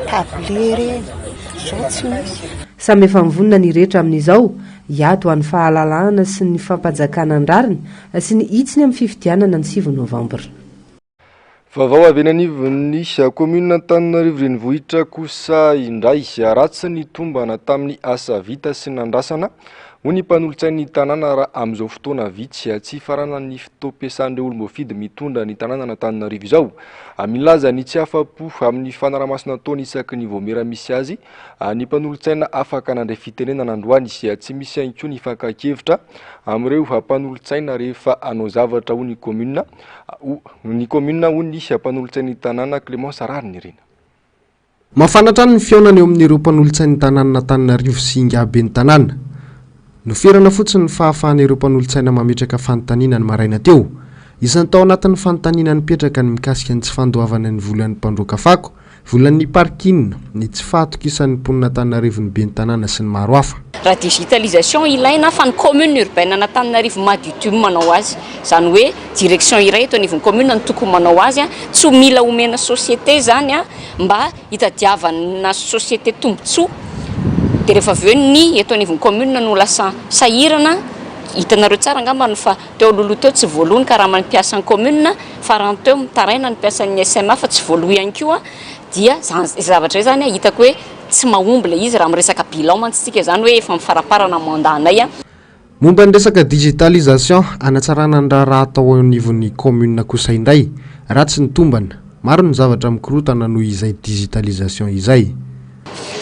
Speaker 5: table ireny, izao tsy misy.
Speaker 17: Samy efa mivonona ny rehetra amin'izao hiady ho an'ny fahalalahana sy ny fampanjakana ny rariny sy ny hitsiny amin'ny fifidianana ny sivy novambra.
Speaker 1: Vaovao avy eny anivon'ny kaominina Antananarivo Renivohitra kosa indray. Ratsy ny tombana tamin'ny asa vita sy nandrasana, hoy ny mpanolotsain'ny tanàna raha amin'izao fotoana vitsy tsy hifaranan'ny fotoam-piasan'ireo olom-boafidy mitondra ny tanànan'Antananarivo izao. Milaza ny tsy afa-po amin'ny fanarahamaso nataony isaky ny vaomiera misy azy ny mpanolotsaina afaka nandray fitenenana androany. Tsy misy ihany koa ny fakan-kevitra amin'ireo mpanolotsaina rehefa hanao zavatra hoy ny kaominina ny kaominina hoy ny mpanolotsain'ny tanàna Clémence Raharinirina.
Speaker 11: Mafana hatrany ny fihaonana eo amin'ireo mpanolotsain'ny tanànan'Antananarivo sy Ingahy ben'ny tanàna. Noferana fotsiny ny fahafahan'ireo mpanolotsaina mametraka fanontaniana ny maraina teo. Isan'ny tao anatin'ny fanontaniana nipetraka ny mikasika ny tsy fandoavana ny volan'ny mpandroaka fako, volan'ny parking, ny tsy fahatokisan'ny mponin'Antananarivo ny ben'ny tanàna sy ny maro hafa.
Speaker 24: Raha digitalisation ilaina fa ny commune urbaine an'Antananarivo madiodio no manao azy. Izany hoe direction iray eto anivon'ny commune no tokony manao azy, tsy ho mila omena société izany mba hitadiavana société tombotsoa dia rehefa avy eo ny eto anivon'ny commune no lasa sahirana, hitanareo tsara angambany fa teo alohaloha teo tsy voaloa ny karaman'ny mpiasan'ny commune, farany teo mitaraina ny mpiasan'ny SMA fa tsy voaloa ihany koa, dia izany zavatra izay zany hitako hoe tsy mahomby ilay izy raha miresaka bilan mantsy isika izany hoe efa mifaraparana mandat anay.
Speaker 11: Momba ny resaka digitalisation hanatsarana ny raharaha atao eo anivon'ny kaominina kosa indray, ratsy ny tombana. Maro ny zavatra mikorontana noho izay digitalisation izay.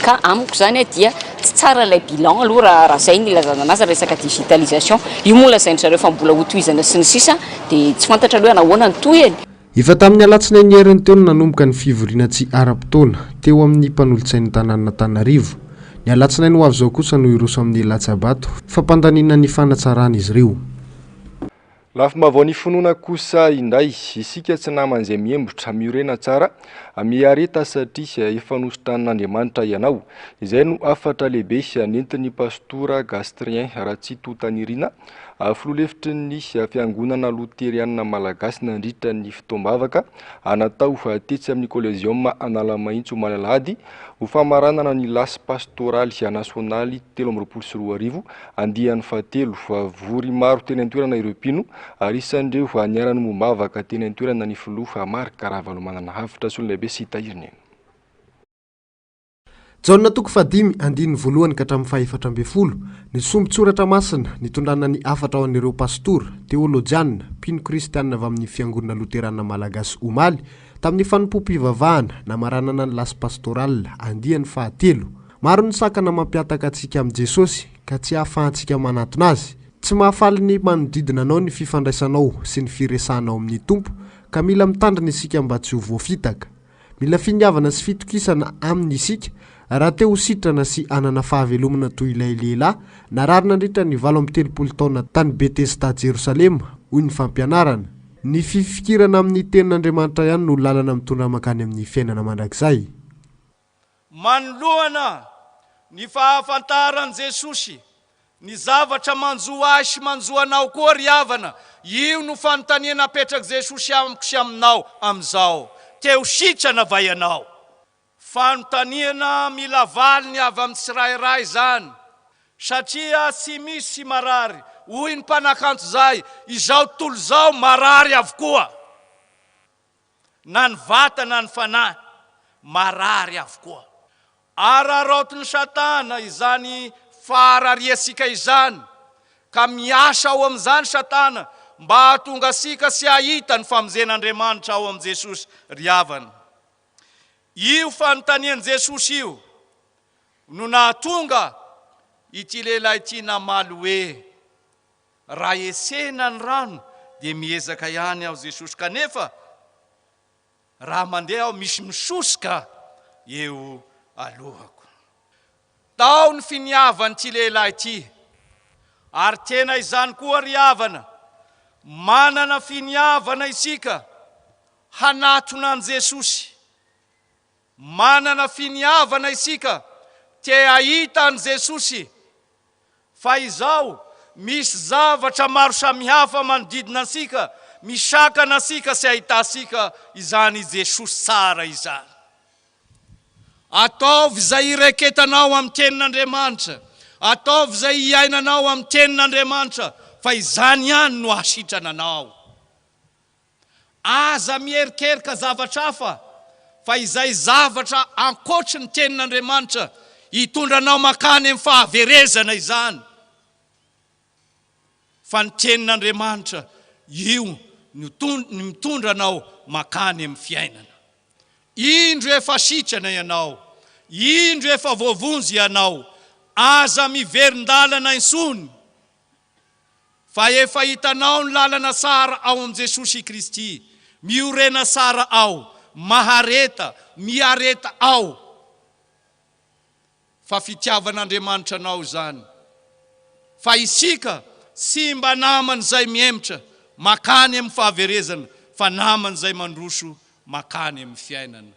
Speaker 24: Ka amiko izany dia tsy tsara ilay bilan aloha raha raha izay no ilazana anazy resaka digitalisation. Io moa lazain-dry zareo fa mbola hotohizana sy ny sisa dia tsy fantatra aloha hoe nahoana ny tohiny.
Speaker 11: Efa tamin'ny alatsinainy heriny teo no nanomboka ny fivoriana tsy ara-potoana teo amin'ny mpanolotsain'ny tanànan'Antananarivo. Ny alatsinainy ho avy izao kosa no hiroso amin'ny latsa-bato fampandaniana ny fanatsarana izy ireo.
Speaker 1: Lafim-baovao ny finoana kosa indray, isika tsy naman'izay miembotra, miorena tsara, miareta satria efa nositranin'Andriamanitra ianao. Izay no hafatra lehibe nentin'ny Pastora Gastrien Ratsitotanirina Filoha lefitry ny Fiangonana Loterianina Malagasy nandritra ny fotoam-bavaka natao tetsy amin'ny Coliseum Analamahitsy omaly alahady ho famaranana ny lasy pastoraly nasionaly 2023 andiany fahatelo. Vory maro teny an-toerana ireo mpino ary isan'ireo niara-nombom-bavaka teny an-toerana ny filoha Marc Ravalomanana. Hafatra Solonaibe sy Tahirinena.
Speaker 11: Jaona toko fahadimy andininy voalohany ka hatramin'ny fahefatra ambin'ny folo, Ny sombin-tsoratra masina nitondrana ny hafatra ho an'ireo pastora, teolojiana, mpino kristiana avy amin'ny Fiangonana Loterana Malagasy omaly, tamin'ny fanompoam-pivavahana namaranana ny lasy pastorale andiany fahatelo. Maro ny sakana mampihataka antsika amin'i Jesosy ka tsy ahafahantsika manatona Azy. Tsy mahafaly ny manodidina anao ny fifandraisanao sy ny firesahanao amin'ny Tompo ka mila mitandrina isika mba tsy ho voafitaka. Mila finiavana sy fitokisana Aminy isika raha te ho sitrana sy hanana fahavelomana toy ilay lehilahy narary nandritra ny 38 taona tany Betesda Jerosalema, hoy ny fampianarana. Ny fifikirana amin'ny Tenin'Andriamanitra ihany no lalana mitondra mankany amin'ny fiainana mandrakizay.
Speaker 6: Manoloana ny fahafantaran'i Jesosy ny zavatra manjo ahy sy manjo anao koa ry havana, io no fanontaniana apetrak'i Jesosy amiko sy aminao amin'izao, te ho sitrana va ianao? Fanontaniana mila valiny avy amin'ny tsirairay izany, satria tsy misy tsy marary, hoy ny mpanakanto izay, izao tontolo izao marary avokoa. Na ny vatana na ny fanahy, marary avokoa. Araraotin'i Satana izany faharariantsika izany, ka miasa ao amin'izany Satana mba hahatonga antsika tsy hahita ny famonjen'Andriamanitra ao amin'i Jesosy ry havana. Io fanontanian'i Jesosy io no nahatonga ity lehilahy ity namaly hoe, Raha esena ny rano dia miezaka ihany aho Jesosy kanefa raha mandeha aho misy misosoka eo alohako. Tao ny finiavan'ity lehilahy ity ary tena izany koa ry havana, manana finiavana isika hanatona an'i Jesosy. Manana finiavana isika te hahita an'i Jesosy. Fa izao, misy zavatra maro samihafa manodidina antsika, misakana antsika tsy ahitantsika izany Jesosy tsara izany. Ataovy izay hireketanao amin'ny Tenin'Andriamanitra, ataovy izay hiainanao amin'ny Tenin'Andriamanitra, fa izany ihany no hahasitrana anao. Aza miherikerika zavatra hafa fa izay zavatra ankoatry ny Tenin'Andriamanitra hitondra anao mankany amin'ny fahaverezana izany. Fa ny Tenin'Andriamanitra io no mitondra anao mankany amin'ny fiainana. Indro efa sitrana ianao, indro efa voavonjy ianao, aza miverin-dalana intsony. Fa efa hitanao ny lalana tsara ao amin'i Jesosy Kristy. Miorena tsara ao, mahareta, miareta ao. Fa fitiavan'Andriamanitra anao izany. Fa isika tsy mba naman'izay mihemotra makany amin'ny fahaverezana, fa naman'izay mandroso makany amin'ny fiainana.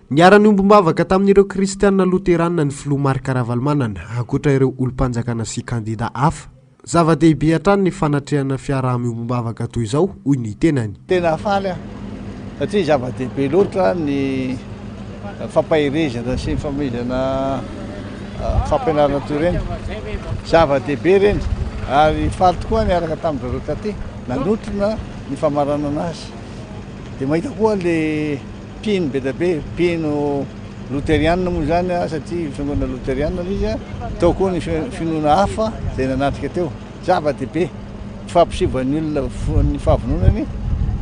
Speaker 11: Niara-niombom-bavaka tamin'ireo kristiana loterana ny filoha Marc Ravalomanana, ankoatra ireo olom-panjakana sy kandida hafa. Zava-dehibe hatrany ny fanatrehana fiaraha-miombom-bavaka toy izao, hoy ny tenany.
Speaker 8: Tena faly aho satria zava-dehibe loatra ny fampaherezana sy ny fanomezana fampianarana toy ireny. Zava-dehibe ireny ary faly tokoa niaraka tamin-dry zareo taty nanotrona ny famaranana azy. Dia mahita koa le Mpino be dia be, mpino loterianina moa izany satria fiangonana loterianina ilay izy, tao koa ny finoana hafa izay nanatrika teo. Zava-dehibe ny fampisehoan'ny olona ny fahavononany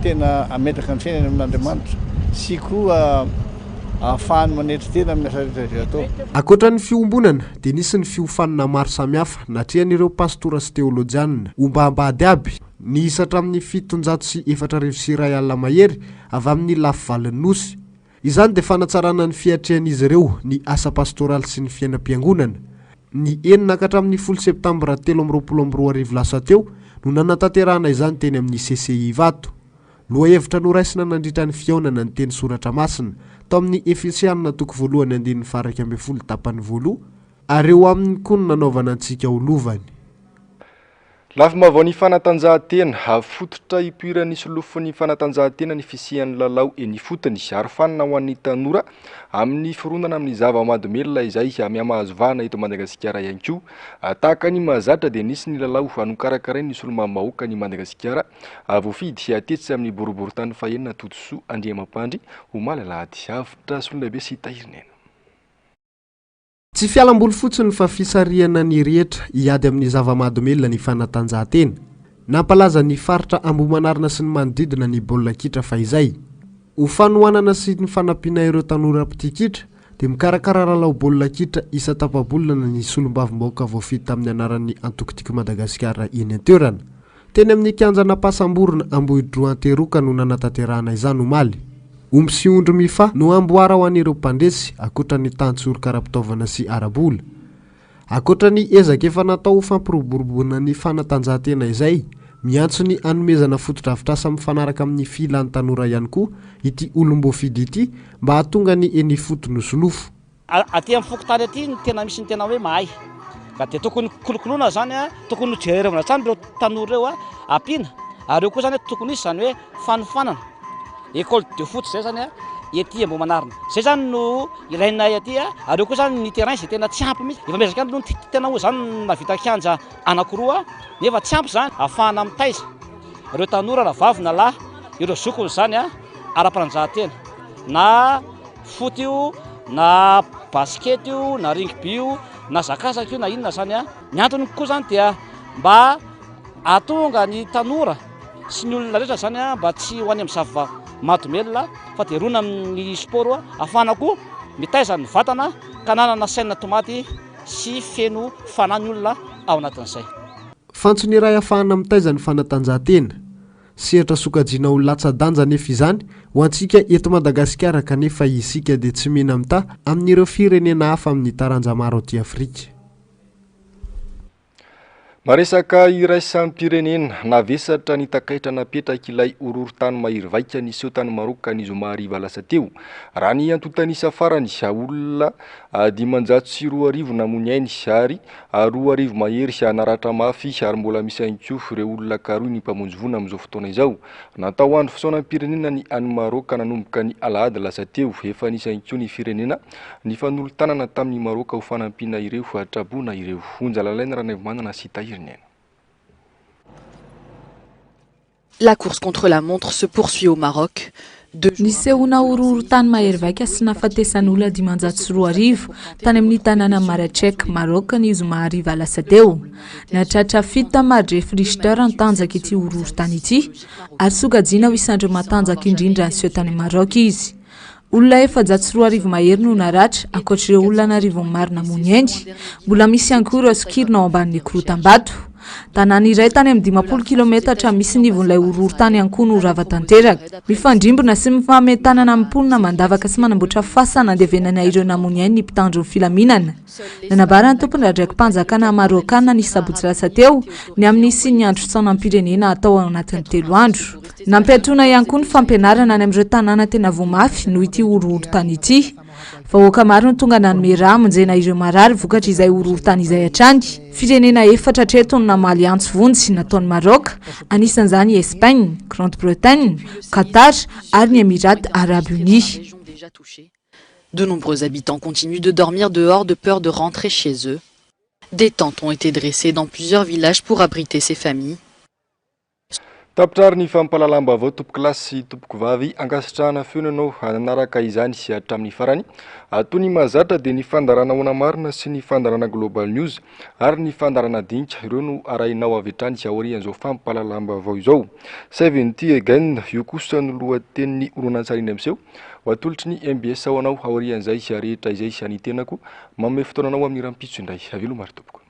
Speaker 8: tena hametraka ny fiainany amin'Andriamanitra sy koa ahafahany manetry tena amin'ny asa rehetra izay atao.
Speaker 11: Ankoatra ny fiombonana dia nisy ny fiofanana maro samihafa natrehan'ireo pastora sy teolojianina ombam-bady aby. Niisa hatramin'ny 4107 mahery avy amin'ny lafy valin'ny Nosy. Izany dia fanatsarana ny fiatrehan'izy ireo ny asa pastoraly sy ny fiainam-piangonana. Ny enina ka hatramin'ny folo septambra 2023 lasa teo no nanatanterahana izany teny amin'ny CCI Ivato. Lohahevitra noraisina nandritra ny fihaonana ny teny soratra masina tao amin'ny Efesianina toko voalohany andininy faha 11 tapany voaloha ary eo aminy koa no nanaovana antsika ho lovany.
Speaker 1: Lafim-baovaon'ny fanatanjahantena, fototra ipoiran'ny solofon'ny fanatanjahantena ny fisian'ny lalao eny ifotony. Arofanina ho an'ny tanora amin'ny fironana amin'ny zava-mahadomelina izay mihamahazo vahana eto Madagasikara ihany koa. Tahaka ny mahazatra dia nisy ny lalao nokarakarain'ny solombavambahoakan'i Madagasikara voafidy tetsy amin'ny boriborintany fahenina Todisoa Andriamampandry omaly alahady. Avotra Solondraibe sy Tahirinena.
Speaker 11: Tsy fialamboly fotsiny fa fisarihana ny rehetra hiady amin'ny zava-mahadomelina ny fanatanjahantena. Nampalaza ny faritra Ambohimanarina sy ny manodidina ny baolina kitra fahizay. Ho fanohanana sy ny fanampiana ireo tanora mpitia kitra dia mikarakara lalao baolina kitra isan-tapa-bolana ny solombavambahoaka voafidy tamin'ny anaran'ny antoko Tiako Madagasikara eny an-toerana. Teny amin'ny kianjan'Ampasamborona Ambohidroa Antehiroka no nanatanterahana izany omaly. Omby sy ondry mifaha no amboara ho an'ireo mpandresy, ankoatra ny tantsoroka ara-pitaovana sy ara-bola. Ankoatra ny ezaka efa natao ho fampiroboroboana ny fanatanjahantena izay, miantso ny hanomezana fotodrafitrasa mifanaraka amin'ny filan'ny tanora ihany koa ity olom-boafidy ity mba hahatonga ny eny ifotony ho solofo.
Speaker 2: Aty amin'ny fokontany aty no tena misy ny tena hoe mahay. Ka dia tokony kolokoloina izany, tokony hojerevana hatrany ireo tanora ireo, ampiana. Ary eo koa izany tokony hisy izany hoe fanofanana, école de foot izay izany ety Ambohimanarina. Izay izany no ilainay aty, ary eo koa izany ny terrain izay tena tsy ampy mihitsy. Efa miezaka ihany aloha ny tena moa izany nahavita kianja anankiroa nefa tsy ampy izany ahafahana mitaiza ireo tanora na vavy na lahy, ireo zokiny izany ara-panatanjahantena na Foot io na basket io na rugby io na zakazaka io na inona zany a. Ny antony koa zany dia mba hahatonga ny tanora sy ny olona rehetra zany a mba tsy ho any amin'ny zava-mahadomelina fa dia rona amin'ny sport ahafahana koa mitaiza ny vatana ka nanana saina tomady sy feno fanahy ny olona ao anatin'izay.
Speaker 11: Fantsona iray ahafahana mitaiza ny fanatanjahantena. Sehatra sokajiana ho latsa-danja anefa izany ho antsika eto Madagasikara kanefa isika dia tsy mena-mitaha amin'ireo firenena hafa amin'ny taranja maro aty Afrika.
Speaker 1: Maresaka iraisam-pirenena, navesatra ny takaitra napetrak'ilay horohorontany mahery vaika niseho tany Maroc ny zoma hariva lasa teo. Raha ny antontan'isa farany, olona 2500 namoy ny ainy ary 2000 mahery naratra mafy ary mbola misy ihany koa ireo olona karohin'ny mpamonjy voina amin'izao fotoana izao. Natao andro fisaonam-pirenena ny any Maroc nanomboka ny alahady lasa teo. Efa nisy ihany koa ny firenena nifanolo-tanana tamin'i Maroc ho fanampiana ireo traboina ireo. Onja Lalaina Ranaivomanana sy Tahiry Niaina.
Speaker 9: La course contre la montre se poursuit au Maroc.
Speaker 10: Nisehoana horohorontany mahery vaika sy nahafatesan'olona 2500 tany amin'ny tanànan'i Marrakech, Maroc ny zoma hariva lasa teo. Nahatratra fito tamin'ny maridrefy Richter ny tanjak'ity horohorontany ity ary sokajiana ho isan'ireo matanjaka indrindra niseho tany Maroc izy. Olona 2400 mahery no naratra, ankoatra ireo olona an'arivony maro namoy ny ainy. Mbola misy ihany koa ireo sokirina ao ambanin'ny korotam-bato. Tanàna iray tany amin'ny 50 kilometatra misy ny ivon'ilay horohorontany ihany koa no rava tanteraka. Mifandrimbona sy mifanome tanana amin'ny mponina mandavaka sy manamboatra fasana andevenana ireo namoy ny ainy ny mpitandro ny filaminana. Nanambara ny tompon'andraiki-panjakana Marôkana ny sabotsy lasa teo ny amin'ny hisian'ny andro fisaonam-pirenena hatao ao anatin'ny telo andro. Nampiatoana ihany koa ny fampianarana any amin'ireo tanàna tena voa mafy noho ity horohorontany ity. Vahoaka maro no tonga nanome rà hamonjena ireo marary vokatr'izay horohorontany izay hatrany. Firenena efatra hatreto no namaly antso vonjy nataon'i Maroc, anisan'izany i Espagne, Grande-Bretagne, Qatar ary ny Emirats Arabes Unis.
Speaker 9: De nombreux habitants continuent de dormir dehors de peur de rentrer chez eux. Des tentes ont été dressées dans plusieurs villages pour abriter ces familles.
Speaker 1: Tapitra ary ny fampahalalam-baovao tompokolahy sy tompokovavy, ankasitrahana feno ianao nanaraka izany hatramin'ny farany. Toy ny mahazatra dia ny fandaharana Ahoana Marina sy ny fandaharana Global News ary ny fandaharana Dinika ireo no arahinao avy hatrany aorian'izao fampahalalam-baovao izao. Seventy Again, io kosa no lohatenin'ny horonantsary indray miseho ho atolotry ny mbs ho anao aorian'izay rehetra izay. Ny tenako manome fotoana anao amin'ny rahampitso indray. Veloma ry tompoko.